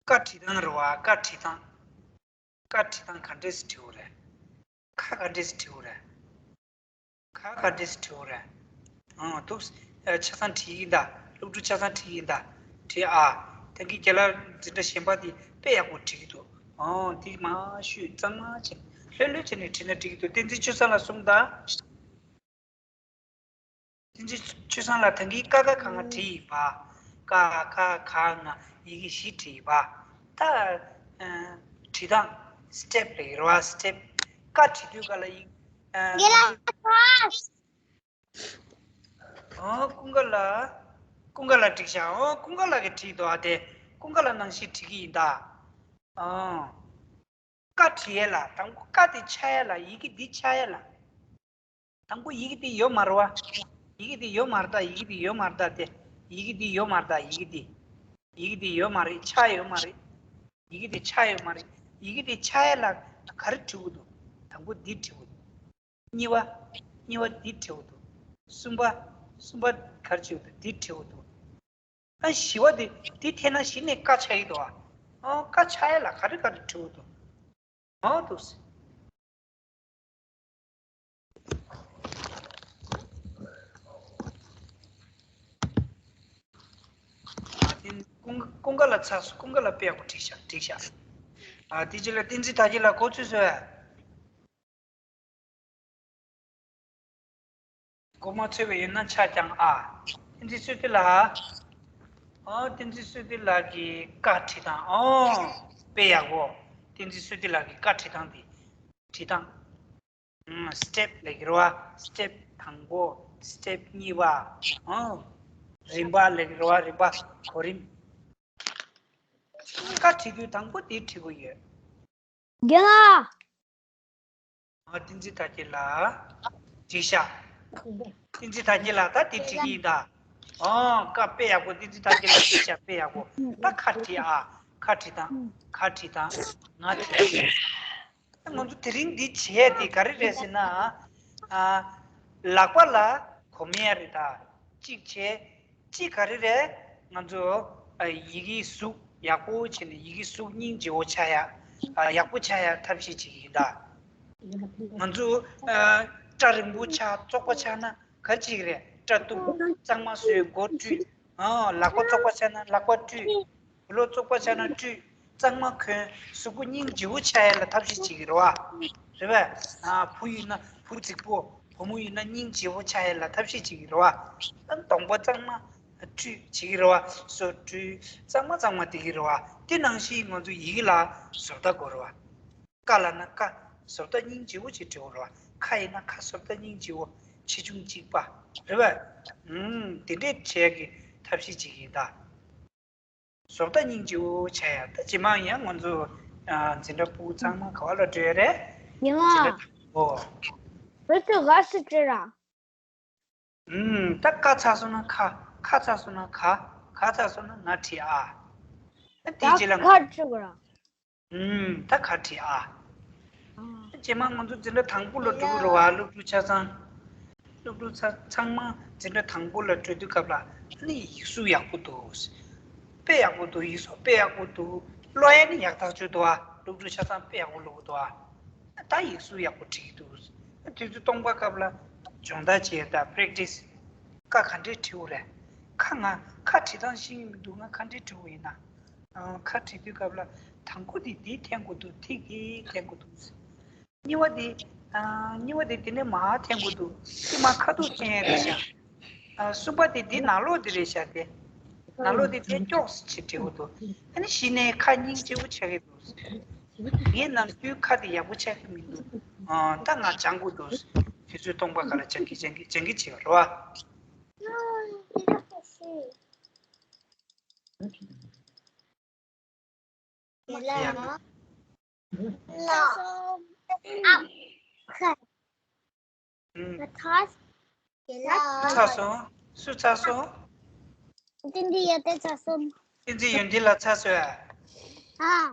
ཀ་བྲིས་སྟངས་རེད་བ། ཀ་བྲིས་སྟངས། ཀ་བྲིས་སྟངས་ག་འདྲས་སེ་བྲིས་འོ་རེད། ཁ་ག་འདྲས་སེ་བྲིས་འོ་རེད། ཁ་ག་འདྲས་སེ་བྲིས་འོ་རེད། ཨང་། འདུག་ཨ། ཆ་ཚང་བྲིས་ཡིན་ད། སློབ་ཕྲུག་ཆ་ཚང་བྲིས་ཡིན་ད། བྲིས་ཨ། ད་གིན་རྒན་ལགས་འཛིན་གྲྭ་གཞན་པ་དེ་དཔེ་ཡག་པོ་བྲིས་ཀྱི་འདུག་ཨང་། དེ་མ་ཤོད་གཙང་མ་བྱས་ལྷོད་ལྷོད་བྱས་ནས་བྲིས་ན་འགྲིག་གི་འདུག་བསྟན་འཛིན་ཆོས་བཟང་ལགས་གསུངས་དང་། བསྟན་འཛིན་ཆོས་བཟང་ལགས་ད་གིན་ཀ་ཁ་ག་ང་བྲིས་ཡིན་པ། ཀ་ཁ་ག་ང་ཡི་གེ་བཞི་བྲིས་ཡིན་པ། ད་ཨ། བྲིས་སྟངས་སི་ཊེབ་རེད་རེད་བ། སི་ཊེབ། ཀ་བྲིས་དུས་ག་ལ་ཡིག་ཨ། རྒན་ལགས། ཨོ། ཀུན་དགའ་ལགས། ཀུན་དགའ་ལགས་འགྲིག་ཤག་ཨོ། ཀུན་དགའ་ལགས་ཀྱིས་བྲིས་འདུག་ཨ། དེ་ཀུན་དགའ་ལགས་ནང་བཞིན་བྲིས་ཀྱི་ཡིན་ད། ཨོ། ཀ་བྲིས་ཡས་ལ་དང་པོ་ཀ་དེ་ཆགས་ཡས་ལ། ཡི་གེ་འདི་ཆགས་ཡས་ལ། དང་པོ་ཡི་གེ་འདི་ཡོད་མ་རེད་བ། ཡི་གེ་འདི་ཡོད་མ་རེད་ད། ཡི་གེ་འདི་ཡོད་མ་རེད་ད། དེ་ཡི་གེ་འདི་ཡོད་མ་རེད་ད། ཡི་གེ་འདི། ཡི་གེ་འདི་ཡོད་མ་རེད། ཆགས་ཡོད་མ་རེད། ཡི་གེ་འདི་ཆགས་ཡོད་མ་རེད། ཡི་གེ་འདི་ཆགས་ཡས་ལ་ག་རེ་བྲིས་དགོས་འདུག་དང་པོ་འདི་བྲིས་དགོས་འདུག་གཉིས་པ། གཉིས་པ་འདི་བྲིས་དགོས་འདུག་གསུམ་པ། གསུམ་པ་ག་རེ་བྲིས་དགོས་འདུག་འདི་བྲིས་དགོས་འདུག་ཨ། བཞི་པ་འདི། འདི་འཐེན་ན་གཞི་ནས་ཀ་ཆགས་ཀྱི་འདུག་ཨ། ཨོ། ཀ་ཆགས་ཡས་ལ་ག་རེ་ག་རེ་བྲིས་དགོས་འདུག་ཨོ། འདུག་སེ། ཨ། དེ་ཀུན་ཀུན་དགའ་ལགས་ཚར་སོང་། ཀུན་དགའ་ལགས་དཔེ་ཡག་པོ་བྲིས་ཤག་བྲིས་ཤག་ཨ། དེ་རྗེས་ལ་བསྟན་འཛིན་དར་རྒྱས་ལགས་འགོ་ཚུགས་སོང་ཨ། འགོ་མ་ཚུགས་པ་ཡིན་ན་ཆག་རྐྱང་ཨ། བསྟན་འཛིན་བསོད་བདེ་ལགས། ཨོ། བསྟན་འཛིན་བསོད་བདེ་ལགས་ཀྱི་ཀ་བྲིས་སྟངས། ཨོ། དཔེ་ཡག་པོ། བསྟན་འཛིན་བསོད་བདེ་ལགས་ཀྱི་ཀ་བྲིས་སྟངས་དེ། བྲིས་སྟངས། ཨ། སི་ཊེབ་ལབ་ཀྱི་རེད་བ། སི་ཊེབ་དང་པོ། སི་ཊེབ་གཉིས་པ། ཨོ། རིམ་པ་ལབ་ཀྱི་རེད་བ། རིམ་པ། གོ་རིམ། ཀ་བྲིས་དུས་དང་པོ་དེ་བྲིས་དགོས་ཡོད། རྒན་ལགས། ཨ། བསྟན་འཛིན་དར་རྒྱས་ལགས། བྲིས་ཤག་བསྟན་འཛིན་དར་རྒྱས་ལགས་ད་དེ་བྲིས་ཀྱི་ཡིན་ད། ཨོ། ཀ་དཔེ་ཡག་པོ། བསྟན་འཛིན་དར་རྒྱས་ལགས་བྲིས་ཤག་དཔེ་ཡག་པོ། ད་ཁ་བྲིས་ཨ། ཁ་བྲིས་དང་། ཁ་བྲིས་དང་། ང་བྲིས། ང་ཚོ་དེ་རིང་འདི་བྱས་དེ་ག་རེ་རེད་ཟེར་ན། ཨ། ལག་པ་ལ་གོམས་ཡས་རེད་ད། གཅིག་བྱས། གཅིག་ག་རེ་རེད། ང་ཚོ་ཨ། ཡི་གེ་གཟུགས་ཡག་པོ་བྱས་ནས་ཡི་གེ་གཟུགས་སྙིང་རྗེ་བོ་ཆགས་ཡ། ཨ། ཡག་པོ་ཆགས་ཡ་ཐབས་ཤེས་བྱེད་ཀྱི་ཡིན་ད། ང་ཚོ་ཨ། སྐྲ་རིང་པོ་ཆགས། བཙོག་པ་ཆགས་ན་ག་རེ་བྱེད་ཀྱི་རེད། སྐྲ་གཏུབ། གཙང་མ་བཟོས། མགོ་བཀྲུས། ཨ། ལག་པ་བཙོག་པ་ཆགས་ན་ལག་པ་བཀྲུས། དུག་ལོག་བཙོག་པ་ཆགས་ན་བཀྲུས། གཙང་མ་གོན། གཟུགས་པོ་སྙིང་རྗེ་བོ་ཆགས་ཡ་ལ་ཐབས་ཤེས་བྱེད་ཀྱི་རེད་བ། རེད་པས། ཨ། བུ་ཡིན་ན་བུ་རྫིག་པོ། བུ་མོ་ཡིན་ན་སྙིང་རྗེ་བོ་ཆགས་ཡ་ལ་ཐབས་ཤེས་བྱེད་ཀྱི་རེད་བ། ཨ། གདོང་པ་གཙང་མ་བཀྲུས་བྱེད་ཀྱི་རེད་བ། སོ་བཀྲུས། གཙང་མ་གཙང་མ་བསྡད་ཀྱི་རེད་བ། དེ་ནང་བཞིན་ང་ཚོ་ཡི་གེ་ལ་བཟོ་ལྟ་དགོས་རེད་བ། ཀ་ལབ་ན་ཀ་བཟོ་ལྟ་སྙིང་རྗེ་བོ་ཅིག་འབྲི་དགོས་རེད་བ། ཁ་ཡིན་ན་ཁ་བཟོ་ལྟ་སྙིང་རྗེ་བོ། ཆེ་ཆུང་གཅིག་པ། རེད་པས། ཨུམ། དེ་འདྲས་བྱས་ཀྱི་ཐབས་ཤེས་བྱེད་ཀྱི་ཡིན་ད། བཟོ་ལྟ་སྙིང་རྗེ་བོ་ཆགས་ཡ། ད་རྗེས་མ་ཡང་ང་ཚོ་ཨ། འཛིན་གྲྭ་ཕྲུ་གུ་ཚང་མ་ག་བ་ལ་འགྲོ་ཡ་རེད། ཡིན་ལ། འཛིན་གྲྭ་དང་པོ། བོད་དུ་ག་སུ་བྲིས་ར། ཨུམ། ད་ཀ་ཚར་སོང་ན་ཁ། ཁ་ཚར་སོང་ན་ག། ག་ཚར་སོང་ན་ང་བྲིས་ཨ། ད་དེའི་རྗེས་ལ་ང་། ད་ག་བྲིས་དགོས་ར། ཨུམ། ད་ག་བྲིས་ཨ། རྗེས་མ་ང་ཚོ་འཛིན་གྲྭ་དང་པོ་ལ་འགྲོ་གི་རེད་བ། སློབ་ཕྲུག་ཆ་ཚང་། སློབ་ཕྲུག་ཚ་ཚང་མ་འཛིན་གྲྭ་དང་པོ་ལ་འགྲོ་དུས་སྐབས་ལ་ཨ་ནི་ཡིག་གཟུགས་ཡག་པོ་འདུག་དཔེ་ཡག་པོ་འདུག་ཡིག་གཟུགས་དཔེ་ཡག་པོ་འདུག་ཀློག་ཡ་ནི་ཡག་ཐག་ཆོད་འདུག་ཨ། སློབ་ཕྲུག་ཆ་ཚང་དཔེ་ཡག་པོ་ཀློག་གི་འདུག་ཨ། ད་ཡིག་གཟུགས་ཡག་པོ་བྲིས་ཀྱི་འདུག་དུས་ཚོད་སྟོང་པ་སྐབས་ལ་སྦྱོང་བརྡར་བྱས་དང་པེ་རེག་ཊི་སི། ཀ་ག་འདྲས་བྲིས་དགོས་རེད། ཁ་ང་ཁ་བྲིས་སྟངས་ཤེས་ཀྱི་མི་འདུག་ང་ག་འདྲས་བྲིས་དགོས་ཡིན་ན། ཨ། ཁ་བྲིས་དུས་སྐབས་ལ་དང་པོ་དེ་འདི་འཐེན་དགོས་འདུག་ཐིག་འདི་འཐེན་དགོས་འདུག་གཉིས་པ་དེ། ཨ། གཉིས་པ་དེ་དེ་ནས་མར་འཐེན་དགོས་འདུག་དེ་མར་ཁ་ཐུག་འཐེན་ཡ་རེད་ཤག་ཨ། གསུམ་པ་དེ་འདི་ནང་ལོགས་དེ་རེད་ཤག་དེ། ནང་ལོགས་དེ་དེ་ཀྱོག་ཙམ་ཅིག་བྲིས་དགོས་འདུག་ཨ་ནི་གཞི་ནས་ཁ་སྙིང་རྗེ་བོ་ཆགས་ཀྱི་འདུག་ངས་ནམ་རྒྱུན་ཁ་དེ་ཡག་པོ་ཆགས་ཀྱི་མི་འདུག་ཨ། ད་ང་སྦྱང་དགོས་འདུག་དུས་ཚོད་སྟོང་པ་ཁ་ལ་སྦྱང་གི་སྦྱང་གི་སྦྱང་གི་བྱེད་པ་རེད་བ། ཨུམ། ཚར་སོང་། སུ་ཚར་སོང་། བསྟན་འཛིན་ཡོན་ཏན་ཚར་སོང་། བསྟན་འཛིན་ཡོན་ཏན་ལགས་ཚར་སོང་ཨ། ཨ།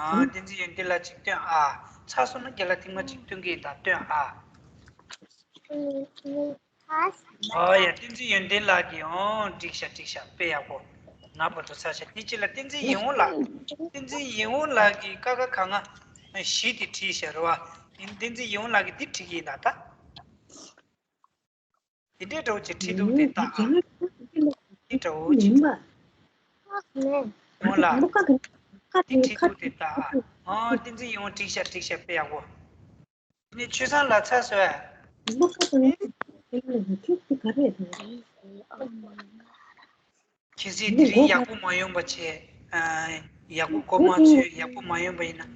ཨ། བསྟན་འཛིན་ཡོན་ཏན་ལགས་གཅིག་སྟོན་ཨ། ཚར་སོང་ན་རྒན་ལགས་ཐེངས་མ་གཅིག་སྟོན་གྱི་ཡིན་ད། སྟོན་ཨ། ཨོ་ཡ། བསྟན་འཛིན་ཡོན་ཏན་ལགས་ཀྱིས། ཨོ་འགྲིག་ཤག་འགྲིག་ཤག་དཔེ་ཡག་པོ། ང་བར་དུ་ཚར་ཤག་དེ་ཅི་ལ་བསྟན་འཛིན་ཡིད་འོང་ལགས། བསྟན་འཛིན་ཡིད་འོང་ལགས་ཀྱིས་ཀ་ཁ་ག་ང་བཞི་དེ་བྲིས་ཤག་རེད་བ། བསྟན་འཛིན་ཡིད་འོང་ལགས་ཀྱིས་འདི་བྲིས་ཀྱི་ཡིན་ད་ད། དེ་འདྲའི་འདྲ་བོ་ཅིག་བྲིས་འདུག་དེ་ལྟ་ཨ། དེ་འདྲ་བོ་ཅིག་ཡིན་པ། ཡོང་ལ། ཀ་དེ་དེ་ཀ་བྲིས་འདུག་དེ་ལྟ་ཨ། ཨ། བསྟན་འཛིན་ཡིད་འོང་འགྲིག་ཤག་འགྲིག་ཤག་དཔེ་ཡག་པོ། དེ་ནས་ཆོས་བཟང་ལགས་ཚར་སོང་ཨ། ཀ་ཁ་ག་ང་ཁྱོད་དེ་ག་རེ་རེད། གལ་སྲིད་དེ་རིང་ཡག་པོ་མ་ཡོང་པ་བྱས། ཨ། ཡག་པོ་མགོ་མ་ཚོས་ཡག་པོ་མ་ཡོང་པ་ཡིན་ན།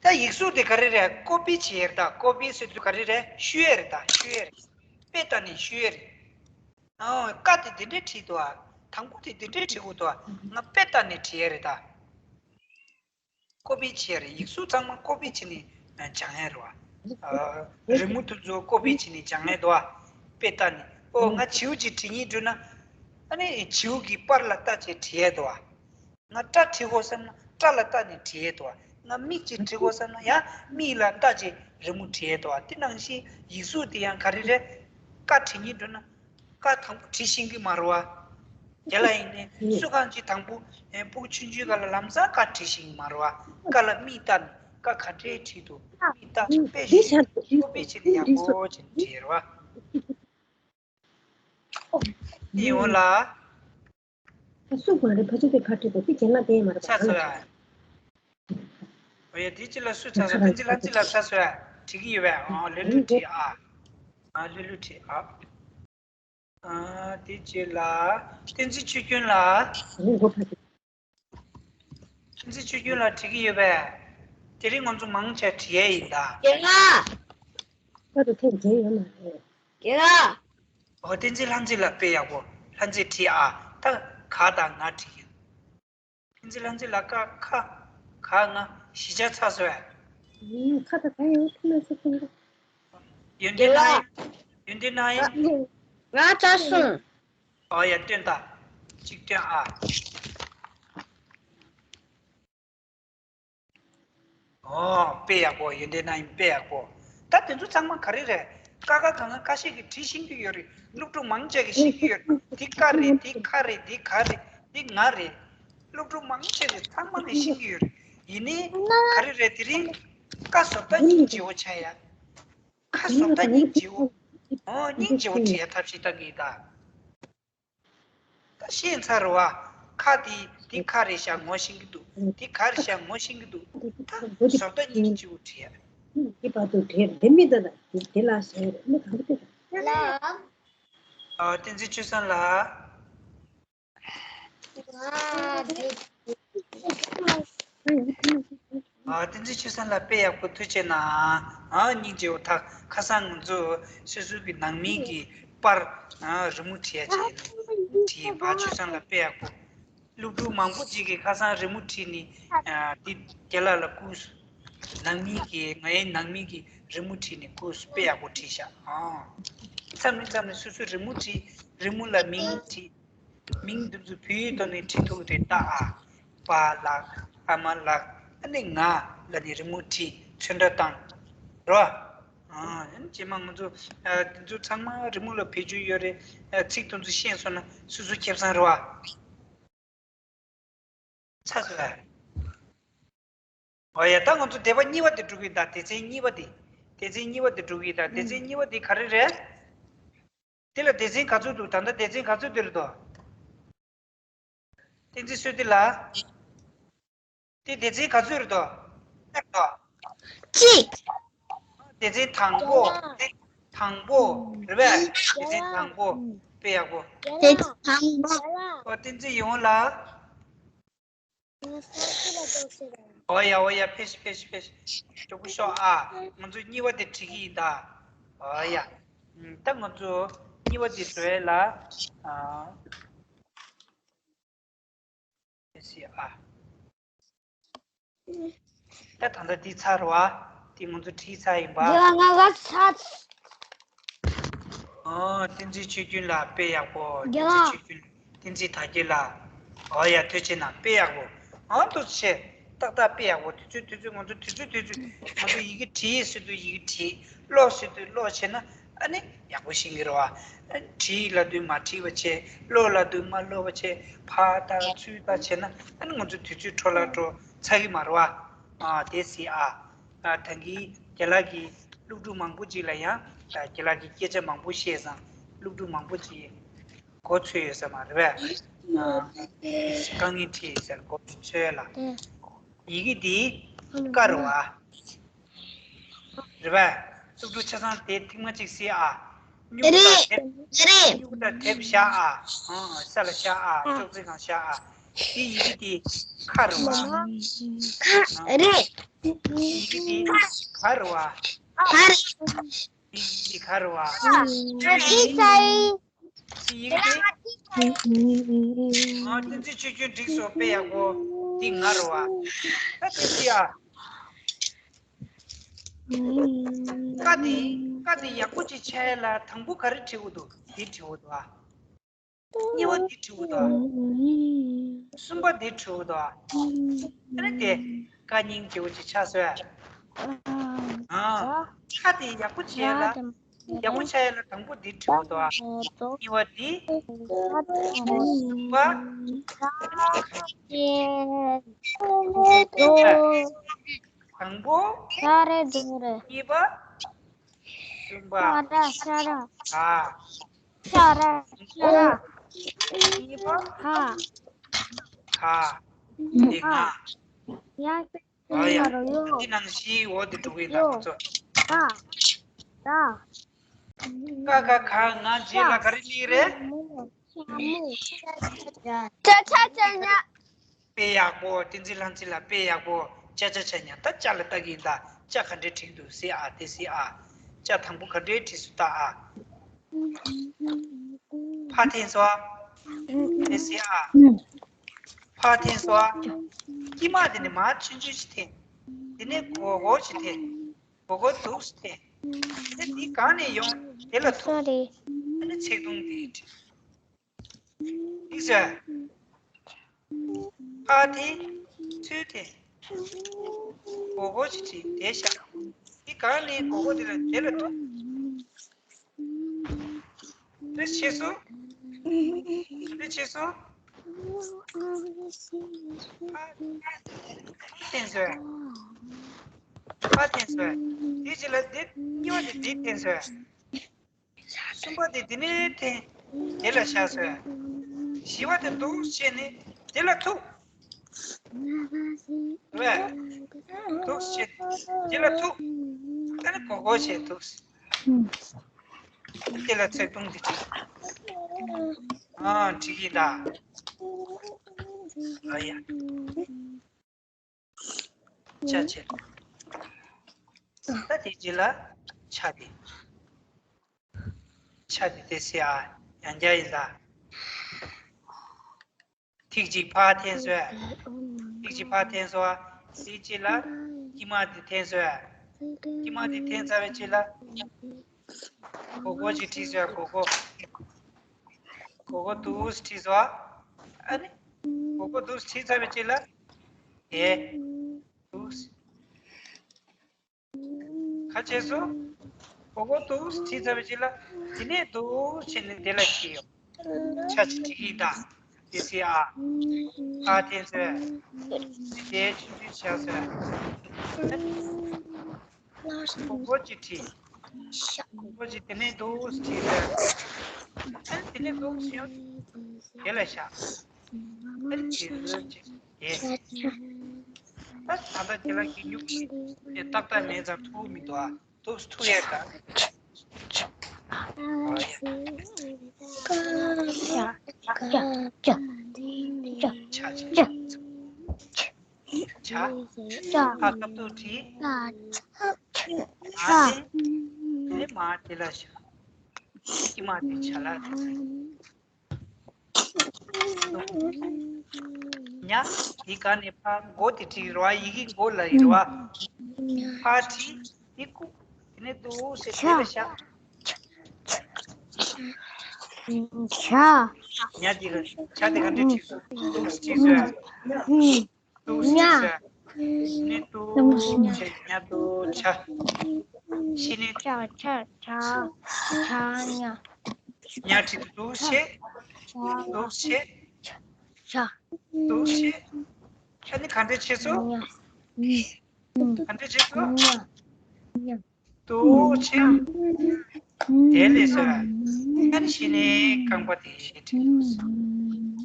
ད་ཡིག་གཟུགས་དེ་ག་རེ་རེད། ཀོ་པི་བྱེད་ཡས་རེད་ད། ཀོ་པི་ཟེར་དུས་ག་རེ་རེད། བཤུ་ཡས་རེད་ད། བཤུ་ཡས་རེད། དཔེ་ལྟ་ནས་བཤུ་ཡས་རེད། ཨོ། ཀ་དེ་འདི་འདྲས་བྲིས་འདུག་ཨ། དང་པོ་དེ་འདི་འདྲས་བྲིས་དགོས་འདུག་ཨ། ང་དཔེ་ལྟ་ནས་བྲིས་ཡས་རེད་ད། ཀོ་པི་བྱས་རེད། ཡིག་གཟུགས་ཚང་མ་ཀོ་པི་བྱས་ནས་སྦྱང་ཡས་རེད་བ། ཨ། རི་མོ་དེ་ཚོ་ཀོ་པི་བྱས་ནས་སྦྱང་ཡས་འདུག་ཨ། དཔེ་ལྟ་ནས། ཨོ། ང་བྱིའུ་ཅིག་བྲིས་སྙིང་འདོད་ན། ཨ་ནི་བྱིའུ་གི་པར་ལ་ལྟ་བྱས་བྲིས་ཡས་འདུག་ཨ། ང་སྐྲ་བྲི་དགོས་བསམ་ན་སྐྲ་ལ་ལྟ་ནས་བྲི་ཡས་འདུག་བ། ང་མིག་ཅིག་བྲི་དགོས་བསམ་ན་ཡང་མིག་ལ་ལྟ་བྱས་རི་མོ་བྲི་ཡས་འདུག་བ། དེ་ནང་བཞིན་ཡིག་གཟུགས་དེ་ཡང་ག་རེ་རེད། ཀ་བྲི་སྙིང་འདོད་ན་ཀ་དང་པོ་བྲི་ཤེས་ཀྱི་མ་རེད་བ། དེ་ལ་ཡིན་ནའི་སུ་གང་ཅིག་དང་པོ་ཕྲུ་གུ་ཆུང་ཆུང་སྒང་ལ་ལམ་སང་ཀ་བྲི་ཤེས་ཀྱི་མ་རེད་བ། ཀ་ལ་མིག་ལྟ་ནས་ཀ་ག་འདྲས་བྲིས་འདུག་མིག་ལྟ་དཔེ་ཤེས་ཀྱི་དཔེ་བྱས་ནས་ཡག་པོ་བྱས་ནས་བྲིས་རེད་བ། ཡིན་འོང་ལ། ད་སུ་མ་རེད། ཕ་ཆུ་དེ་ཁ་བྲིས་པ་དེ་རྒན་ལགས་བསྟན་མ་རེད་པ། ཚར་སོང་ཨ། ཨོ་ཡ། དེ་ཅི་ལ་སུ་ཚར་སོང་། བསྟན་འཛིན་ལྷ་འཛིན་ལགས་ཚར་སོང་ཨ། བྲིས་ཀྱི་ཡོད་པས། ཨ། ལྷོད་ལྷོད་བྲིས་ཨ། ཨ། ལྷོད་ལྷོད་བྲིས་ཨ། ཨ། དེ་ཅི་ལ་བསྟན་འཛིན་ཆོས་སྐྱོང་ལགས། བསྟན་འཛིན་ཆོས་སྐྱོང་ལགས་བྲིས་ཀྱི་ཡོད་པས། དེ་རིང་ང་ཚོ་མང་ཆེ་བ་བྲིས་ཡས་ཡིན་ད། རྒན་ལགས། ཁ་དུ་ཐེབས་བྲིས་ཡོད་མ་རེད། རྒན་ལགས། ཨོ། བསྟན་འཛིན་ལྷ་འཛིན་ལགས་དཔེ་ཡག་པོ། ལྷ་འཛིན་བྲིས་ཨ། ད་ག་དང་ང་བྲིས་ཡོད། བསྟན་འཛིན་ལྷ་འཛིན་ལགས་ཀ་ཁ་ག་ང་བཞི་ཆ་ཚར་སོང་ཨ། ཁ་དང་ག་ཡོད་ཐུབ་མ་སོང་ཁོང་ཁྲོ། ཡོན་ཏན་ན་ཡིན། ཡོན་ཏན་ན་ཡིན། ང་ཚར་སོང་། ཨོ་ཡ། སྟོན་ད། གཅིག་སྟོན་ཨ། ཨོ། དཔེ་ཡག་པོ། ཡོན་ཏན་ན་ཡིན་དཔེ་ཡག་པོ། ད་དེ་ཚོ་ཚང་མ་ག་རེ་རེད། ཀ་ཁ་ག་ང་ཁ་ཤས་ཀྱིས་བྲིས་ཤེས་ཀྱི་ཡོད་རེད། སློབ་ཕྲུག་མང་ཆེ་གིས་ཤེས་ཀྱི་ཡོད་རེད། འདི་ཀ་རེད། འདི་ཁ་རེད། འདི་ག་རེད། འདི་ང་རེད། སློབ་ཕྲུག་མང་ཆེ་གིས་ཚང་མ་གིས་ཤེས་ཀྱི་ཡོད་རེད། ཡིན་ནའི་ག་རེ་རེད། དེ་རིང་ཀ་བཟོ་ལྟ་སྙིང་རྗེ་བོ་ཆགས་ཡ། ཁ་བཟོ་ལྟ་སྙིང་རྗེ་བོ། ཨོ། སྙིང་རྗེ་བོ་བྲིས་ཡ་ཐབས་ཤེས་ལྟ་གི་ཡིན་ད། ད་ཤེས་ཚར་རེད་བ། ཁ་དེ་འདི་ཁ་རེད་ཤག་ངོ་ཤེས་ཀྱི་འདུག་འདི་ག་རེད་ཤག་ངོ་ཤེས་ཀྱི་འདུག་ད་བཟོ་ལྟ་སྙིང་རྗེ་བོ་བྲིས་ཡ། འདི་བར་དུ་བྲིས་འདི་མི་འདི་ལ་འདི་འདི་ལ་ཟེར་མི་གང་གི་དེ། ལ། ཨ། བསྟན་འཛིན་ཆོས་བཟང་ལགས། ཨ། བསྟན་འཛིན་ཆོས་བཟང་ལགས་དཔེ་ཡག་པོ། ཐུགས་རྗེ་གནང་། ཨ། སྙིང་རྗེ་བོ། ད་ཁ་སང་ང་ཚོ་སོ་སོ་གི་ནང་མི་གི་པར། ཨ། རི་མོ་བྲིས་ཡ་བྱས་ནས་བྲིས་ཡིན་པ། ཆོས་བཟང་ལགས་དཔེ་ཡག་པོ། སློབ་ཕྲུག་མང་པོ་ཅིག་གིས་ཁ་སང་རི་མོ་བྲིས་ནས། ཨ། འདི་རྒན་ལགས་ལ་བསྐུར་སོང་། ནང་མི་གི། ངའི་ནང་མི་གིས་རི་མོ་བྲིས་ནས་བསྐུར་སོང་། དཔེ་ཡག་པོ་བྲིས་ཤག་ཨ། མཚམས་རེ་མཚམས་རེ་སོ་སོས་རི་མོ་བྲིས། རི་མོ་ལ་མིང་བྲིས། མིང་འདི་ཚོ་བོད་ཡིག་ཐོག་ནས་བྲིས་ཐུབ་ཀྱི་རེད་ད། ཨ། པཱ་ལགས། ཨ་མ་ལགས། ཨ་ནི་ང་ལ་ནི་རི་མོ་བྲིས། ཚོན་ཁྲ་བཏང་། རོ། ཨ། རྗེས་མ་ང་ཚོ། ཨ། འདི་ཚོ་ཚང་མ་རི་མོ་ལ་བེད་སྤྱོད་ཡོད་རེད། ཨ། ཚིག་དེ་ཚོ་ཤེས་སོང་ན་སོ་སོ་ཁེ་བཟང་རེད་བ། ཚར་སོང་ཨ། ཨོ་ཡ། ད་ང་ཚོ་སྡེ་པ་གཉིས་པ་དེ་འགྲོ་གི་ཡིན་ད། སྡེ་ཚན་གཉིས་པ་དེ། སྡེ་ཚན་གཉིས་པ་དེ་འགྲོ་གི་ཡིན་ད། སྡེ་ཚན་གཉིས་པ་དེ་ག་རེ་རེད། དེ་ལ་སྡེ་ཚན་ག་ཚོད་འདུག་ད་ལྟ་སྡེ་ཚན་ག་ཚོད་དེ་རེད་དོ། བསྟན་འཛིན་བསོད་བདེ་ལགས། དེ་སྡེ་ཚན་ག་ཚོད་རེད་དོ། གཅིག་སྡེ་ཚན་དང་པོ། དང་པོ་རེད་པས། སྡེ་ཚན་དང་པོ། དཔེ་ཡག་པོ། སྡེ་ཚན་དང་པོ། ཨོ། བསྟན་འཛིན་ཡིད་འོང་ལགས། ཨོ་ཡ། ཨོ་ཡ། ཕེབས་ཤིག་ཕེབས་ཤིག་ཕེབས་ཤིག་མགྱོགས་པོ་ཤོག་ཨ། ང་ཚོ་གཉིས་པ་དེ་བྲིས་ཀྱི་ཡིན་ད། ཨོ་ཡ། ད་ང་ཚོ་གཉིས་པ་དེ་བཟོ་ཡས་ལ། ཨ། ཕེབས་ཤིག་ཨ། ད་ད་ལྟ་འདི་ཚར་བ། འདི་ང་ཚོ་བྲིས་ཚར་ཡིན་པ། འདི་ང་ང་ཚར། ཨོ། བསྟན་འཛིན་ཆོས་རྒྱུན་ལགས། དཔེ་ཡག་པོ། བསྟན་འཛིན་ཆོས་རྒྱུན། བསྟན་འཛིན་དར་རྒྱས་ལགས། ཨོ་ཡ། ཐུགས་རྗེ་གནང་། དཔེ་ཡག་པོ། ཨང་། ཐུགས་རྗེ་ཆེ། ཏག་ཏག་དཔེ་ཡག་པོ། དུས་ཚོད་དུས་ཚོད། ང་ཚོ་དུས་ཚོད་དུས་ཚོད། ང་ཚོ་ཡི་གེ་བྲིས་ཟེར་དུས་ཡི་གེ་བྲིས། ཀློག་ཟེར་དུས་ཀློག་བྱས་ན་ཨ་ནི་ཡག་པོ་ཤེས་ཀྱི་རེད་བ། བྲིས་ལབ་དུས་མ་བྲིས་པ་བྱས། ཀློག་ལབ་དུས་མ་ཀློག་པ་བྱས། ཕར་ལྟ་ཚུར་ལྟ་བྱས་ན་ཨ་ནི་ང་ཚོ་དུས་ཚོད་འཕྲོ་བརླག་འགྲོ་ཚར་གི་མ་རེད་བ། ཨ། དེ་སྲིད་ཨ། ཨ། ད་གིན་རྒན་ལགས་ཀྱིས་སློབ་ཕྲུག་མང་པོ་ཅིག་ལ་ཡང་། ཨ། རྒན་ལགས་ཀྱིས་སྐད་ཆ་མང་པོ་བཤད་ཙང་སློབ་ཕྲུག་མང་པོ་ཅིག་མགོ་ཚོས་ཡོད་ས་མ་རེད་པས། ཨ། དཀའ་ངལ་འཕྲད་ཡོད་ས་རེད། མགོ་ཚོས་ལ། ཡི་གེ་འདི་ཀ་རེད་བ། རེད་པས། སློབ་ཕྲུག་ཆ་ཚང་དེ་ཐེངས་མ་གཅིག་གཟིགས་ཨ། སྨྱུ་གུ་དང་དེབ། སྨྱུ་གུ་དང་དེབ་བཞག་ཨ། ཨང་། ས་ལ་བཞག་ཨ། ཅོག་ཙེ་སྒང་བཞག་ཨ། དེ་ཡི་གེ་དེ་ཁ་རེད་བ། ཁ་རེད། ཡི་གེ་དེ་ག་རེད་བ། ཁ་རེད། ཡི་གེ་དེ་ག་རེད་བ། ཁ་རེད། ཡི་གེ་དེ། ཨ། བསྟན་འཛིན་ཆོས་རྒྱུན་འགྲིག་སོང་། དཔེ་ཡག་པོ། འདི་ང་རེད་བ། ད་དེ་ཅི་ཨ། ཀ་དེ། ཀ་དེ་ཡག་པོ་ཅིག་ཆགས་ཡ་ལ་དང་པོ་ག་རེ་བྲིས་དགོས་འདུག་འདི་བྲིས་དགོས་འདུག་ཨ། གཉིས་པ་འདི་བྲིས་དགོས་འདུག་ཨ། གསུམ་པ་འདི་བྲིས་དགོས་འདུག་ཨ། ཨ་ནི་དེ་ཀ་སྙིང་རྗེ་པོ་ཅིག་ཆགས་སོང་ཨ། ཨ། ཀ་དེ་ཡག་པོ་ཆགས་ཡ་ལ། ཡག་པོ་ཆགས་ཡ་ལ་དང་པོ་འདི་བྲིས་དགོས་འདུག་ཨ། གཉིས་པ་འདི། གསུམ་པ། དང་པོ། གཉིས་པ། གསུམ་པ། ཨ། གཉིས་པ། ག། འདི་ང་། ཨ་ཡ། འདི་ནང་བཞིན་འོ་དེ་འགྲོ་གི་ཡིན་ད་ཁོ་ཚོ། ཀ། ཀ། ཀ་ཁ་ང་རྗེས་ལ་ག་རེ་ལི་རེད། ཅ་ཆ་ཅ་ཉ། དཔེ་ཡག་པོ། བསྟན་འཛིན་ལྷ་མཛེས་ལགས། དཔེ་ཡག་པོ། ཅ་ཆ་ཅ་ཉ། ད་ཅ་ལ་ལྟ་གི་ཡིན་ད། ཅ་ག་འདྲས་བྲིས་འདུག་གཟིགས་ཨ། དེ་གཟིགས་ཨ། ཅ་དང་པོ་ག་འདྲས་བྲིས་སུ་ལྟ་ཨ། ཕ་འཐེན་སོང་ཨ། དེ་གཟིགས་ཨ། ཕ་འཐེན་སོང་ཨ། དཀྱིལ་མ་དེ་ནས་མར་ཆུང་ཆུང་ཞིག་འཐེན། དེ་ནས་སྒོར་སྒོར་ཞིག་འཐེན། སྒོར་སྒོར་འདུག་སེ་འཐེན། དེ་འདི་གང་ནས་ཡོང་། དེ་ལ་ཐུག Sorry. དེ་ནས་ཚིག་ཐུང་འདི་འབྲི། འདུག་སེ། ཕར་འཐེན། ཚུར་འཐེན། སྒོར་སྒོར་ཞིག་འབྲི། དེ་བཞག་འདི་གང་ནས་སྒོར་སྒོར་དེ་ལ་དེ་ལ་ཐུག་འདི་ཕྱིས་སོང་། འདི་ཕྱིས་སོང་། ཕར་འཐེན་སོང་། ཕར་འཐེན་སོང་། དེ་རྗེས་ལ་འདི་གཉིས་པ་དེ་འདི་འཐེན་སོང་། གསུམ་པ་དེ་འདི་ནས་འཐེན། དེ་ལ་བཞག་སོང་། བཞི་པ་དེ་འདུག་སེ་བྱས་ནས་དེ་ལ་ཐུག་རེད། འདུག་སེ་བྱས་དེ་ལ་ཐུག་ཨ་ནི་སྒོར་སྒོར་བྱས་འདུག་སེ། དེ་ལ་ཚིག་ཐུང་འདི་བྲིས། ཨ། འགྲིག་གི་ཡིན་ད། ཨ་ཡ། ཆ་བྱས། ད་དེ་རྗེས་ལ་ཆ་དེ། ཆ་དེ་དེ་སེ་ཨ། ཡང་བསྐྱར་ཡིན་ད། ཐིག་གཅིག་ཕར་འཐེན་སོང་། ཐིག་གཅིག་ཕར་འཐེན་སོང་། དེའི་རྗེས་ལ་དཀྱིལ་མ་དེ་འཐེན་སོང་། དཀྱིལ་མ་དེ་འཐེན་ཚར་བའི་རྗེས་ལ་སྒོར་སྒོར་ཅིག་བྲིས་སོང་། སྒོར་སྒོར། སྒོར་སྒོར་འདུག་སེ་བྲིས་སོང་། ཨ་ནི་སྒོར་སྒོར་འདུག་སེ་བྲིས་ཚར་བའི་རྗེས་ལ་དེ་འདུག་སེ། ག་བྱས་སོང་། སྒོར་སྒོར་འདུག་སེ་བྲིས་ཚར་བའི་རྗེས་ལ་དེ་ནས་འདུག་སེ་བྱས་ནས་དེ་ལ་བྲིས་ཡོང་། ཆ་ཅིག་བྲིས་ཀྱི་ཡིན་ད། དེ་སེ་ཨ། ཕར་འཐེན་སོང་། དེ་ཆུང་ཆུང་བཞག་སོང་། སྒོར་སྒོར་ཅིག་བྲིས། སྒོར་སྒོར་ཅིག་དེ་ནས་འདུག་སེ་བྲིས་སོང་། ཨ་ནི་དེ་ནས་འདུག་སེ་ཡོང་། དེ་ལ་བཞག་ཨ་ནི་དེ་ཟུར་ཅིག་དེ། ད་ད་ལྟ་ཁྱེད་རང་གི་སྨྱུ་གུ་དེ་ཏག་ཏག་མེད་ཙང་ཐུག་མི་འདུག་ཨ། ཐུག་ཐུག་ཡས་ག་ཆ་ཆ་ཆ། ཨ་སྐབས་ཐུག་བྲིས། ཨ་དེ་དེ་མ་དེ་ལ་བཞག་དཀྱིལ་མ་དེ་ཆ་ལ། ཉ། དེ་ག་ནས་ཕར་མགོ་དེ་བྲིས་རེད་བ། ཡི་གེ་མགོ་ལ་ཡིན་རེད་བ། ཕར་བྲིས། དེ་ཀུ། དེ་ནས་འདུག་སེ་དེ་ལ་བཞག་ཆ། ཉ་དེ་ག་ཆ་དེ་ག་འདྲས་བྲིས་སོང་། ཏུག་བྲིས་སོང་། ཏུག་བྲིས་སོང་། ཉ། ནི་ཏུག་ཆེ། ཉ་ཏུག་ཆ། ཤི་ནི། ཆ་ཆ་ཆ་ཆ་ཉ། ཉ་བྲིས་ཏུག་ཆེ། ཏུག་ཆེ། ཆ། ཏུག་ཆེ། ཨ་ནི་ག་འདྲས་བྱས་སོང་། ཉ། ག་འདྲས་བྱས་སོང་། ཉ། ཉ། ཏུ་ཆེ། དེ་ལས་སོ། ཨ་ནི་ཤི་ནི་རྐང་པ་དེ་ཞེས་བྲིས་སོང་།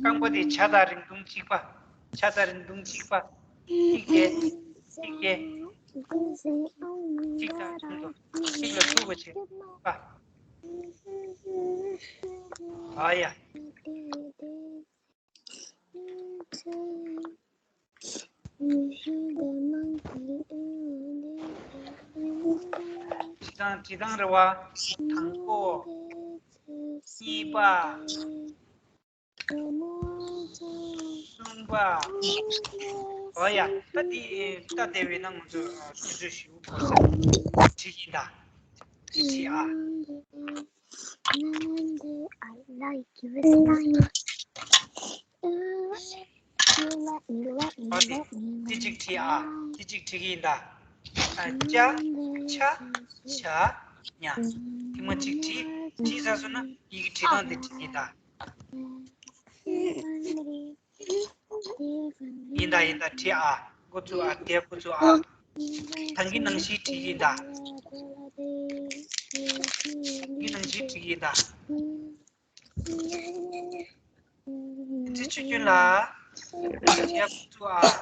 རྐང་པ་དེ་ཆ་དང་རིང་ཐུང་གཅིག་པ། ཆ་དང་རིང་ཐུང་གཅིག་པ། གཅིག་དེ། གཅིག་དེ། གཅིག་དང་ཐུང་དུ། གཅིག་ལ་ཐུག་པ་བྱེད་པ། ཨ་ཡ། བྲིས་སྟངས་བྲིས་སྟངས་རེད་བ། དང་པོ། གཉིས་པ། གསུམ་པ། འོ་ཡ། ད་འདི་ད་དེ་བས་ན་ང་ཚོ་དུས་ཚོད་ཞིག་འགོར་ས་བྲིས་ཡིན་ད། བྲིས་བྲིས་ཨ། འོ་དེ་དེ་གཅིག་བྲིས་ཨ། དེ་གཅིག་བྲིས་ཀྱི་ཡིན་ད། ཨ་ཅ་ཆ་ཆ་ཉ། དེ་མ་གཅིག་བྲིས་བྲིས་ཚར་སོང་ན་ཡི་གེ་བྲིས་སྟངས་དེ་བྲིས་ཀྱི་ཡིན་ད། ཡིན་ད་ཡིན་ད་བྲིས་ཨ། འགོ་བཙུགས་ཨ། དེ་འགོ་བཙུགས་ཨ། ད་གིན་ནང་བཞིན་བྲིས་ཡིན་ད། ད་གིན་ནང་བཞིན་བྲིས་ཡིན་ད། འདི་ཆུ་རྒྱུན་ལ། དེ་འགོ་བཙུགས་ཨ།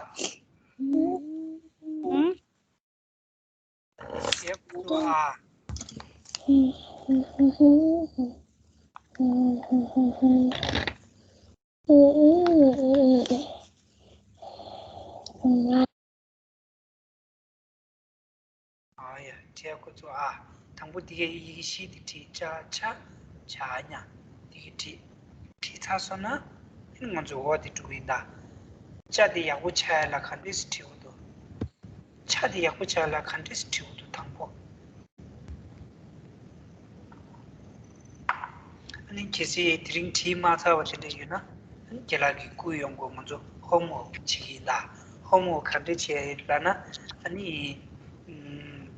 དེ་འགོ་བཙུགས་ཨ། ཨ་ཡ། བྲིས་འགོ་བཙུགས་ཨ། དང་པོ་འདི་གའི་ཡི་གེ་བཞི་འདི་བྲིས། ཅ་ཆ་ཇ་ཉ། འདི་གི་བྲིས། བྲིས་ཚར་སོང་ན་ཨ་ནི་ང་ཚོ་འོ་དེ་འགྲོ་གི་ཡིན་ད། ཅ་དེ་ཡག་པོ་ཆགས་ཡ་ལ་ག་འདྲས་སེ་བྲིས་འོ་འདུག་ཆ་དེ་ཡག་པོ་ཆགས་ལ་ག་འདྲས་སེ་བྲིས་འོ་འདུག་དང་པོ། ཨ་ནི་གལ་སྲིད་དེ་རིང་བྲིས་མ་ཚར་བ་དེ་འདྲ་ཡོད་ན། ཨ་ནི་རྒན་ལགས་ཀྱིས་བསྐུལ་ཡོང་དགོས། ང་ཚོ་ཧོམ་ཝོག་བྱེད་ཀྱི་ཡིན་ད། ཧོམ་ཝོག་ག་འདྲས་བྱེད་ཡ་ཡིན་ལབ་ན། ཨ་ནི་ཨུམ།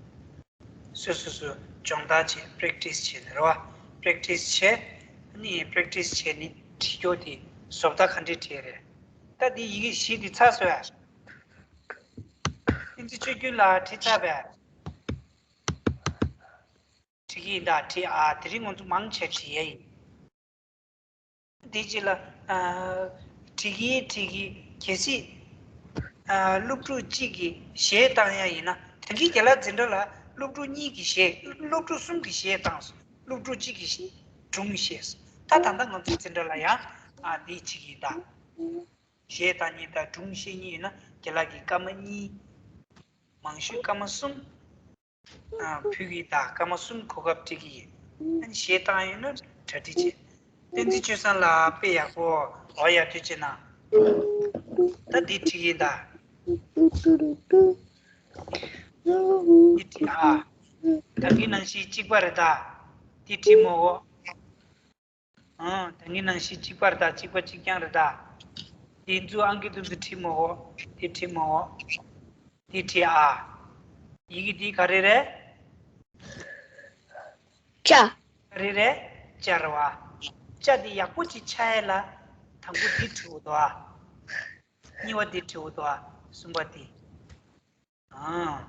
སོ་སོ་སོ་སྦྱོང་བརྡར་བྱེད། པེ་རེག་ཊི་སི་བྱེད་ནི་རེད་བ། པེ་རེག་ཊི་སི་བྱེད། ཨ་ནི་པེ་རེག་ཊི་སི་བྱས་ནས་བྲིས་རྒྱུ་དེ་བཟོ་ལྟ་ག་འདྲས་བྲིས་རེད། ད་འདི་ཡི་གེ་བཞི་འདི་ཚར་སོང་ཡ། བསྟན་འཛིན་ཆོས་རྒྱུན་ལགས་བྲིས་ཚར་བས། བྲིས་ཀྱི་ཡིན་ད། བྲིས་ཨ། དེ་རིང་ང་ཚོ་མང་ཆེ་བྲིས་ཡ་ཡིན། དེ་རྗེས་ལ། ཨ། བྲིས་ཀྱི་བྲིས་ཀྱི་གལ་སྲིད། ཨ། སློབ་ཕྲུག་གཅིག་གིས་གཞས་བཏང་ཡ་ཡིན་ན། ད་གིན་རྒན་ལགས་འཛིན་གྲྭ་ལ་སློབ་ཕྲུག་གཉིས་ཀྱིས་གཞས། སློབ་ཕྲུག་གསུམ་གྱིས་གཞས་བཏང་སོང་། སློབ་ཕྲུག་གཅིག་གིས་སྒྲུང་བཤད་སོང་། ད་ད་ལྟ་ང་ཚོའི་འཛིན་གྲྭ་ལ་ཡང་། ཨ། འདི་བྱེད་ཀྱི་ཡིན་ད། གཞས་བཏང་མཁན་དང་སྒྲུང་བཤད་མཁན་ཡོད་ན་རྒན་ལགས་ཀྱིས་སྐར་མ་གཉིས། མང་ཤོས་སྐར་མ་གསུམ། ཨ། ཕུལ་གྱི་ཡིན་ད། སྐར་མ་གསུམ་གོ་སྐབས་སྤྲད་ཀྱི་ཡིན། ཨ་ནི་གཞས་བཏང་ཡོད་ན་གྲ་སྒྲིག་བྱེད། བསྟན་འཛིན་ཆོས་བཟང་ལགས་དཔེ་ཡག་པོ། འོ་ཡ། ཐུགས་རྗེ་གནང་། ད་འདི་བྲིས་ཀྱི་ཡིན་ད། འདི་བྲིས་ཨ། ད་གིན་ནང་བཞིན་གཅིག་པ་རེད་ད། འདི་བྲིས་མོ་འོ། ཨང་། ད་གིན་ནང་བཞིན་གཅིག་པ་རེད་ད། གཅིག་པ་གཅིག་རྐྱང་རེད་ད། འདི་ཚོ་ཨང་ཀི་འདི་ཚོ་བྲིས་མོ་འོ། འདི་བྲིས་མོ་འོ། འདི་བྲིས་ཨ། ཡི་གེ་འདི་ག་རེ་རེད། ཅ། ག་རེ་རེད། ཅ་རེད་བ། ཅ་འདི་ཡག་པོ་ཅིག་ཆགས་ཡ་ལ། དང་པོ་འདི་བྲིས་འོ་དོ་ཨ། གཉིས་པ་འདི་བྲིས་འོ་དོ་ཨ། གསུམ་པ་འདི། ཨང་།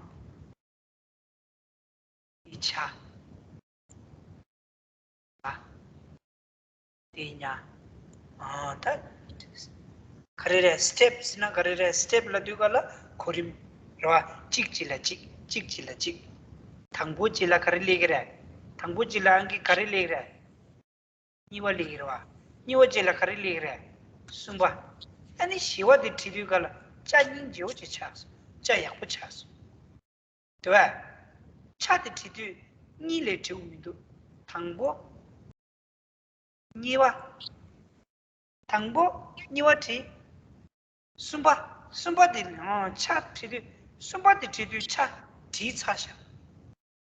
འདི་ཆ། ཨ། འདི་ཉ། ཨ། ད། ག་རེ་རེད། སི་ཊེབ་ཟེར་ན་ག་རེ་རེད། སི་ཊེབ་ལབ་དུས་ག་ལ་གོ་རིམ་རེད་བ། གཅིག་གཅིག་ལ་གཅིག་གཅིག་གཅིག་ལ་གཅིག་དང་པོ་གཅིག་ལ་ག་རེ་སླེབས་ཀྱི་རེད། དང་པོ་གཅིག་ལ་ཨང་ཀི་ག་རེ་སླེབས་ཀྱི་རེད། གཉིས་པ་སླེབས་ཀྱི་རེད་བ། གཉིས་པ་རྗེས་ལ་ག་རེ་སླེབས་ཀྱི་རེད། གསུམ་པ། ཨ་ནི་བཞི་པ་དེ་བྲིས་དུས་ག་ལ་ཅ་སྙིང་རྗེ་བོ་ཅིག་ཆགས་སོང་། ཅ་ཡག་པོ་ཆགས་སོང་། དེ་བས། ཆ་དེ་བྲིས་དུས་གཉིས་ལས་བྲིའུ་མི་འདུག་དང་པོ། གཉིས་པ། དང་པོ། གཉིས་པ་བྲིས། གསུམ་པ། གསུམ་པ་དེ། ཨང་། ཆ་བྲིས་དུས། གསུམ་པ་དེ་བྲིས་དུས་ཆ་བྲིས་ཚར་ཤག་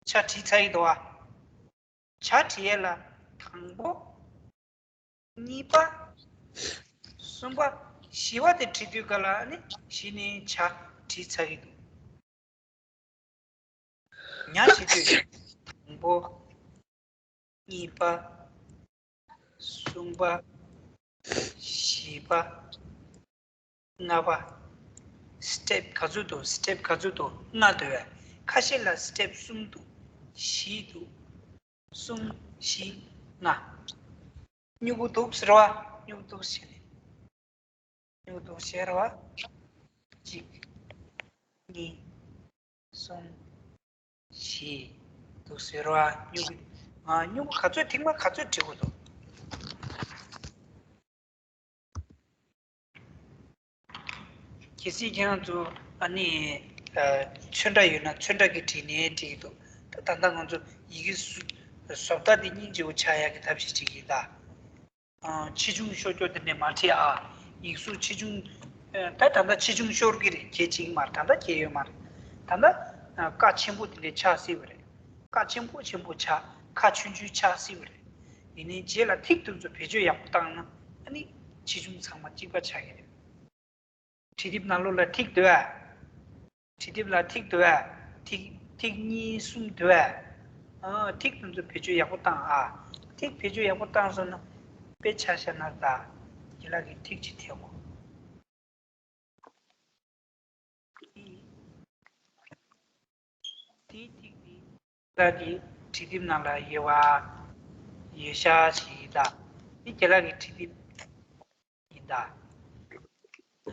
ཆ་བྲིས་ཚར་ཡི་འདུག་བ། ཆ་བྲིས་ཡས་ལ། དང་པོ། གཉིས་པ། གསུམ་པ། བཞི་པ་དེ་བྲིས་དུས་ག་ལ་ནི་གཞི་ནས་བྱ་བྲིས་ཚར་གི་འདུག་ཉ་བྲིས་དུས་དང་པོ། གཉིས་པ། གསུམ་པ། བཞི་པ། ལྔ་པ། སི་ཊེབ་ག་ཚོད་འདུག་སི་ཊེབ་ག་ཚོད་འདུག་ལྔ་འདུག་བས། ཁ་ཤས་ལ་སི་ཊེབ་གསུམ་འདུག་བཞི་འདུག་གསུམ། བཞི། ལྔ། སྨྱུ་གུ་འདུག་ཟེར་བ། སྨྱུ་གུ་འདུག་ཟེར་ནས། སྨྱུ་གུ་འདུག་ཟེར་བ། གཅིག་གཉིས། གསུམ། བཞི། འདུག་ཟེར་བ། སྨྱུ་གུ། ང་སྨྱུ་གུ་ག་ཚོད་ཐིག་མ་ག་ཚོད་བྲིས་དགོས་འདུག་གལ་སྲིད་ཁྱེད་རང་ཚོ་ཨ་ནི་ཚོན་ཁྲ་ཡོད་ན་ཚོན་ཁྲ་གིས་བྲིས་ནའི་འགྲིག་གི་འདུག་ད་ད་ལྟ་ང་ཚོ་ཡི་གེ་བཟོ་བཟོ་ལྟ་དེ་སྙིང་རྗེ་པོ་ཆགས་ཡག་གི་ཐབས་ཤེས་བྱེད་ཀྱི་ཡིན་ད། ཆེ་ཆུང་ཤོར་ཀྱོག་དེ་འདྲས་མ་བྲིས་ཨ། ཡིག་གཟུགས་ཆེ་ཆུང་། ད་ད་ལྟ་ཆེ་ཆུང་ཤོར་གྱི་རེད། གལ་ཆེ་གི་མ་རེད། ད་ལྟ་གལ་ཡོད་མ་རེད། ད་ལྟ་ཀ་ཆེན་པོ་དེ་འདྲས་ཆགས་སྲིད་པ་རེད། ཀ་ཆེན་པོ་ཆེན་པོ་ཆགས། ཁ་ཆུང་ཆུང་ཆགས་སྲིད་པ་རེད། ཡིན་ནའི་རྗེས་ལ་ཐིག་དེ་ཚོ་བེད་སྤྱོད་ཡག་པོ་བཏང་ན་ཨ་ནི་ཆེ་ཆུང་ཚང་མ་གཅིག་པ་ཆགས་ཀྱི་རེད། བྲིས་དེབ་ནང་ལོགས་ལ་ཐིག་འདུག་ཨ། བྲིས་དེབ་ལ་ཐིག་འདུག་ཨ། ཐིག་ཐིག་གཉིས་གསུམ་འདུག་ཨ། ཨ། ཐིག་དེ་ཚོ་བེད་སྤྱོད་ཡག་པོ་བཏང་ཨ། ཐིག་བེད་སྤྱོད་ཡག་པོ་བཏང་སོང་ན་དཔེ་ཆ་བཞག་ན་ད་རྒན་ལགས་ཀྱིས་ཐིག་ཅིག་འཐེན་དགོས། དེའི་ཐིག་དེ་རྒན་ལགས་ཀྱི་བྲིས་དེབ་ནང་ལ་ཡོད་པ། ཡོད་ཤག་ཞིག་ད། འདི་རྒན་ལགས་ཀྱི་བྲིས་དེབ་ཡིན་ད།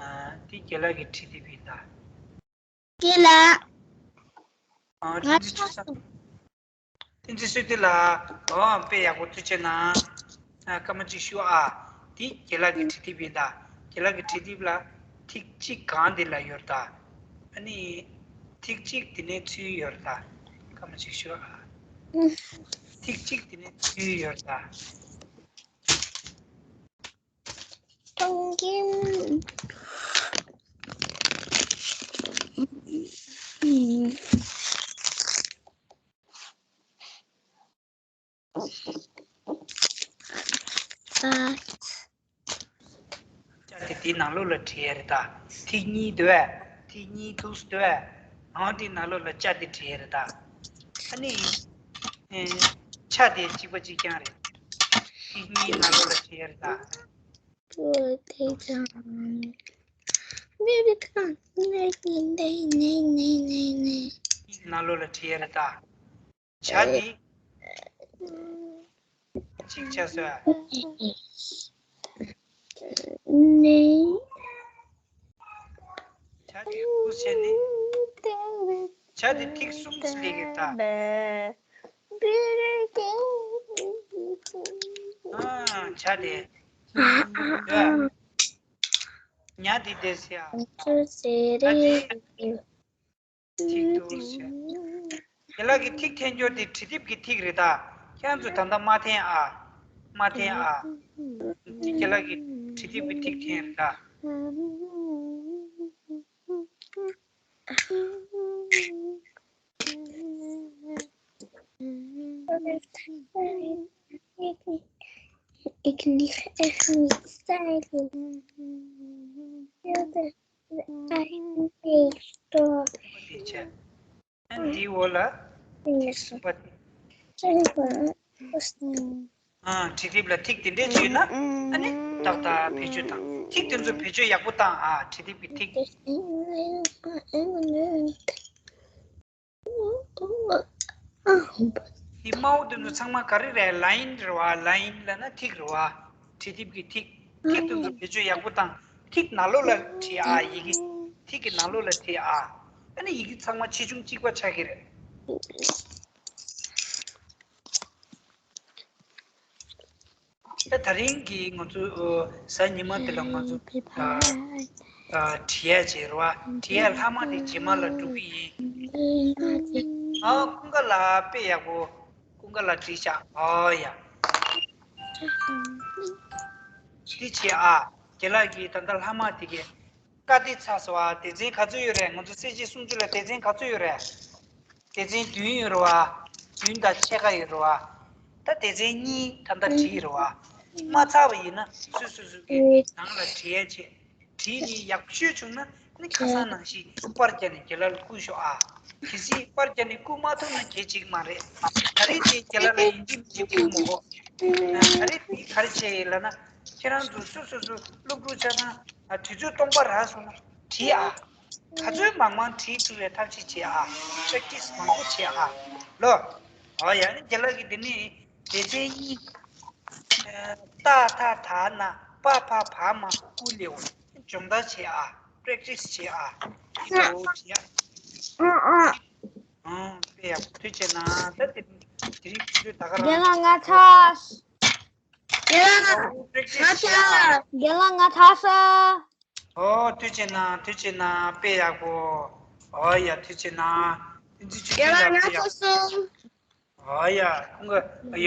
ཨ། འདི་རྒན་ལགས་ཀྱི་བྲིས་དེབ་ཡིན་ད། རྒན་ལགས། ཨ། ང་བསྟན་འཛིན་ཆོས་བཟང་། བསྟན་འཛིན་བསོད་བདེ་ལགས། ཨོ། དཔེ་ཡག་པོ། ཐུགས་རྗེ་གནང་། ཨ། སྐར་མ་གཅིག་བཞུགས་ཨ། འདི་རྒན་ལགས་ཀྱི་བྲིས་དེབ་ཡིན་ད། རྒན་ལགས་ཀྱི་བྲིས་དེབ་ལ་ཐིག་གཅིག་སྒང་འདི་ལ་ཡོད་ད། ཨ་ནི་ཐིག་གཅིག་འདི་ནས་ཚུར་ཡོད་ད། སྐར་མ་གཅིག་བཞུགས་ཨ། ཐིག་གཅིག་འདི་ནས་ཚུར་ཡོད་ད། གཏོང་གིན། ཨ། ཅ་དེ་དེའི་ནང་ལོགས་ལ་བྲིས་ཡ་རེད་ད། ཐིག་གཉིས་འདུག་ཨ། ཐིག་གཉིས་འདུག་སེ་འདུག་ཨ། ཨང་དེའི་ནང་ལོགས་ལ་ཅ་དེ་བྲིས་ཡ་རེད་ད། ཨ་ནི། ཨེ། ཆ་དེ་གཅིག་པ་གཅིག་རྐྱང་རེད། ཐིག་གཉིས་ནང་ལོགས་ལ་བྲིས་ཡ་རེད་ད། པོ་དེ་ཀྱང་། མི་རིགས་གང་ནས་ནས་ནས་ནས་ནས། ནང་ལོགས་ལ་བྲིས་ཡ་རེད་ད། བྱ་དེ། གཅིག་ཆགས་སོང་ཨ། ནས། བྱ་དེ་ཧུ་བྱས་ནས། བྱ་དེ་ཐིག་གསུམ་སླེབས་ཀྱི་ད། ཨ། བྱ་དེ། ཉ་དེ་དེ་སེ་ཨ། ཨ་དེ། ཐིག་འདུག་ཟེར། རྒན་ལགས་ཀྱིས་ཐིག་འཐེན་རྒྱུ་དེ་བྲིས་དེབ་ཀྱི་ཐིག་རེད་ད། ཁྱེད་ཚོས་ད་ལྟ་མ་འཐེན་ཨ། མ་འཐེན་ཨ། དེ་རྒན་ལགས་ཀྱིས་བྲིས་དེབ་ཀྱི་ཐིག་འཐེན་རེད་ད། Ich nicht öffentlich zeigen. Eigentlich doch. འདིའི་འོག་ལ་ཐིག་གསུམ་པ་དེ། ཨ། བྲིས་དེབ་ལ་ཐིག་དེ་འདྲས་བྱུང་ན་ཨ་ནི་ཏག་ཏག་བེད་སྤྱོད་བཏང་། ཐིག་དེ་ཚོ་བེད་སྤྱོད་ཡག་པོ་བཏང་ཨ། བྲིས་དེབ་ཀྱི་ཐིག་འདི་དམར་པོ་དེ་ཚོ་ཚང་མ་ག་རེ་རེད། ལ་ཡིན་རེད་བ། ལ་ཡིན་ལབ་ན་ཐིག་རེད་བ། བྲིས་དེབ་ཀྱི་ཐིག་ཐིག་དེ་ཚོ་བེད་སྤྱོད་ཡག་པོ་བཏང་། ཐིག་ནང་ལོགས་ལ་བྲིས་ཨ། ཡི་གེ་ཐིག་གི་ནང་ལོགས་ལ་བྲིས་ཨ། ཨ་ནི་ཡི་གེ་ཚང་མ་ཆེ་ཆུང་གཅིག་པ་ཆགས་ཀྱི་རེད། ད་དེ་རིང་གི་ང་ཚོ་གཟའ་ཉི་མ་འདི་ལ་ང་ཚོ་ཨ་ཨ་བྲིས་ཡ་བྱེད་རོགས། བྲིས་ཡ་ལྷག་མ་དེ་རྗེས་མ་ལ་འགྲོ་གི་ཡིན། ཨ། ཀུན་དགའ་ལགས་དཔེ་ཡག་པོ། ཀུན་དགའ་ལགས་བྲིས་ཤག་ཨོ་ཡ། འདི་བྱེད་ཨ། རྒན་ལགས་ཀྱིས་ད་ལྟ་ལྷག་མ་དེ་གའི་ཀ་དེ་ཚར་སོང་ཨ། སྡེ་ཚན་ག་ཚོད་ཡོད་རེད། ང་ཚོ་གསལ་བྱེད་སུམ་ཅུ་ལ་སྡེ་ཚན་ག་ཚོད་ཡོད་རེད། སྡེ་ཚན་བདུན་ཡོད་རེད་བ། བདུན་དང་ཕྱེད་ཀ་ཡོད་རེད་བ། ད་སྡེ་ཚན་གཉིས་ད་ལྟ་བྲིས་རེད་བ། མ་ཚར་བ་ཡིན་ན་སོ་སོ་སོ་གི་ནང་ལ་བྲིས་ཡ་བྱེད། བྲིས་ནས་ཡག་ཤོས་བྱུང་ན་ནི་ཁ་སང་ནང་བཞིན་པར་རྒྱག་ནས་རྒན་ལགས་ལ་བསྐུར་ཤོག་ཨ། གལ་སྲིད་པར་རྒྱག་ནས་བསྐུར་མ་ཐུབ་ན་གལ་ཆེ་གི་མ་རེད། ད་རེས་དེ་རྒན་ལགས་ལ་ཡིན་གཅིག་མིན་གཅིག་བསྐུར་མི་དགོས། ད་རེས་དེ་ག་རེ་བྱས་ཡིན་ལབ་ན། ཁྱེད་རང་ཚོ་སོ་སོ་སོ་སློབ་ཕྲུག་ཆ་ཚང་དུས་ཚོད་སྟོང་པ་རག་སོང་ན་བྲིས་ཨ། ག་ཚོད་མང་མང་བྲིས་ཐུབ་པའི་ཐབས་ཤེས་བྱེད་ཨ། པེ་རེག་ཊི་སི་མང་པོ་བྱེད་ཨ། ལོ། ཨོ་ཡ་ནི་རྒན་ལགས་ཀྱིས་འདི་ནི་སྡེ་ཚན་གཉིས། ཏ་ཐ་ད་ན་པ་ཕ་བ་མ་ཀུ་ལེའོ། སྦྱོང་བརྡར་བྱེད་ཨ། པེ་རེག་ཊི་སི་བྱེད་ཨ། འདི་འདྲ་བོ་བྱེད་ཨ། ཨང་། དཔེ་ཡག་པོ། ཐུགས་རྗེ་གནང་། ད་དེ་དེ་རིང་དུས་ཚོད་ད་ག་རང་། རྒན་ལགས་ང་ཚ། རྒན་ལགས་པེ་རེག་ཊི་སི་བྱེད་ཨ། ང་ཚ། རྒན་ལགས་ང་ཚ་ས། ཨོ་ཐུགས་རྗེ་གནང་། ཐུགས་རྗེ་གནང་། དཔེ་ཡག་པོ། ཨོ་ཡ་ཐུགས་རྗེ་གནང་། བསྟན་འཛིན་ཆོས་སྐྱིད་ལགས་དཔེ་ཡག་པོ། ཨོ་ཡ་ཁོང་གི་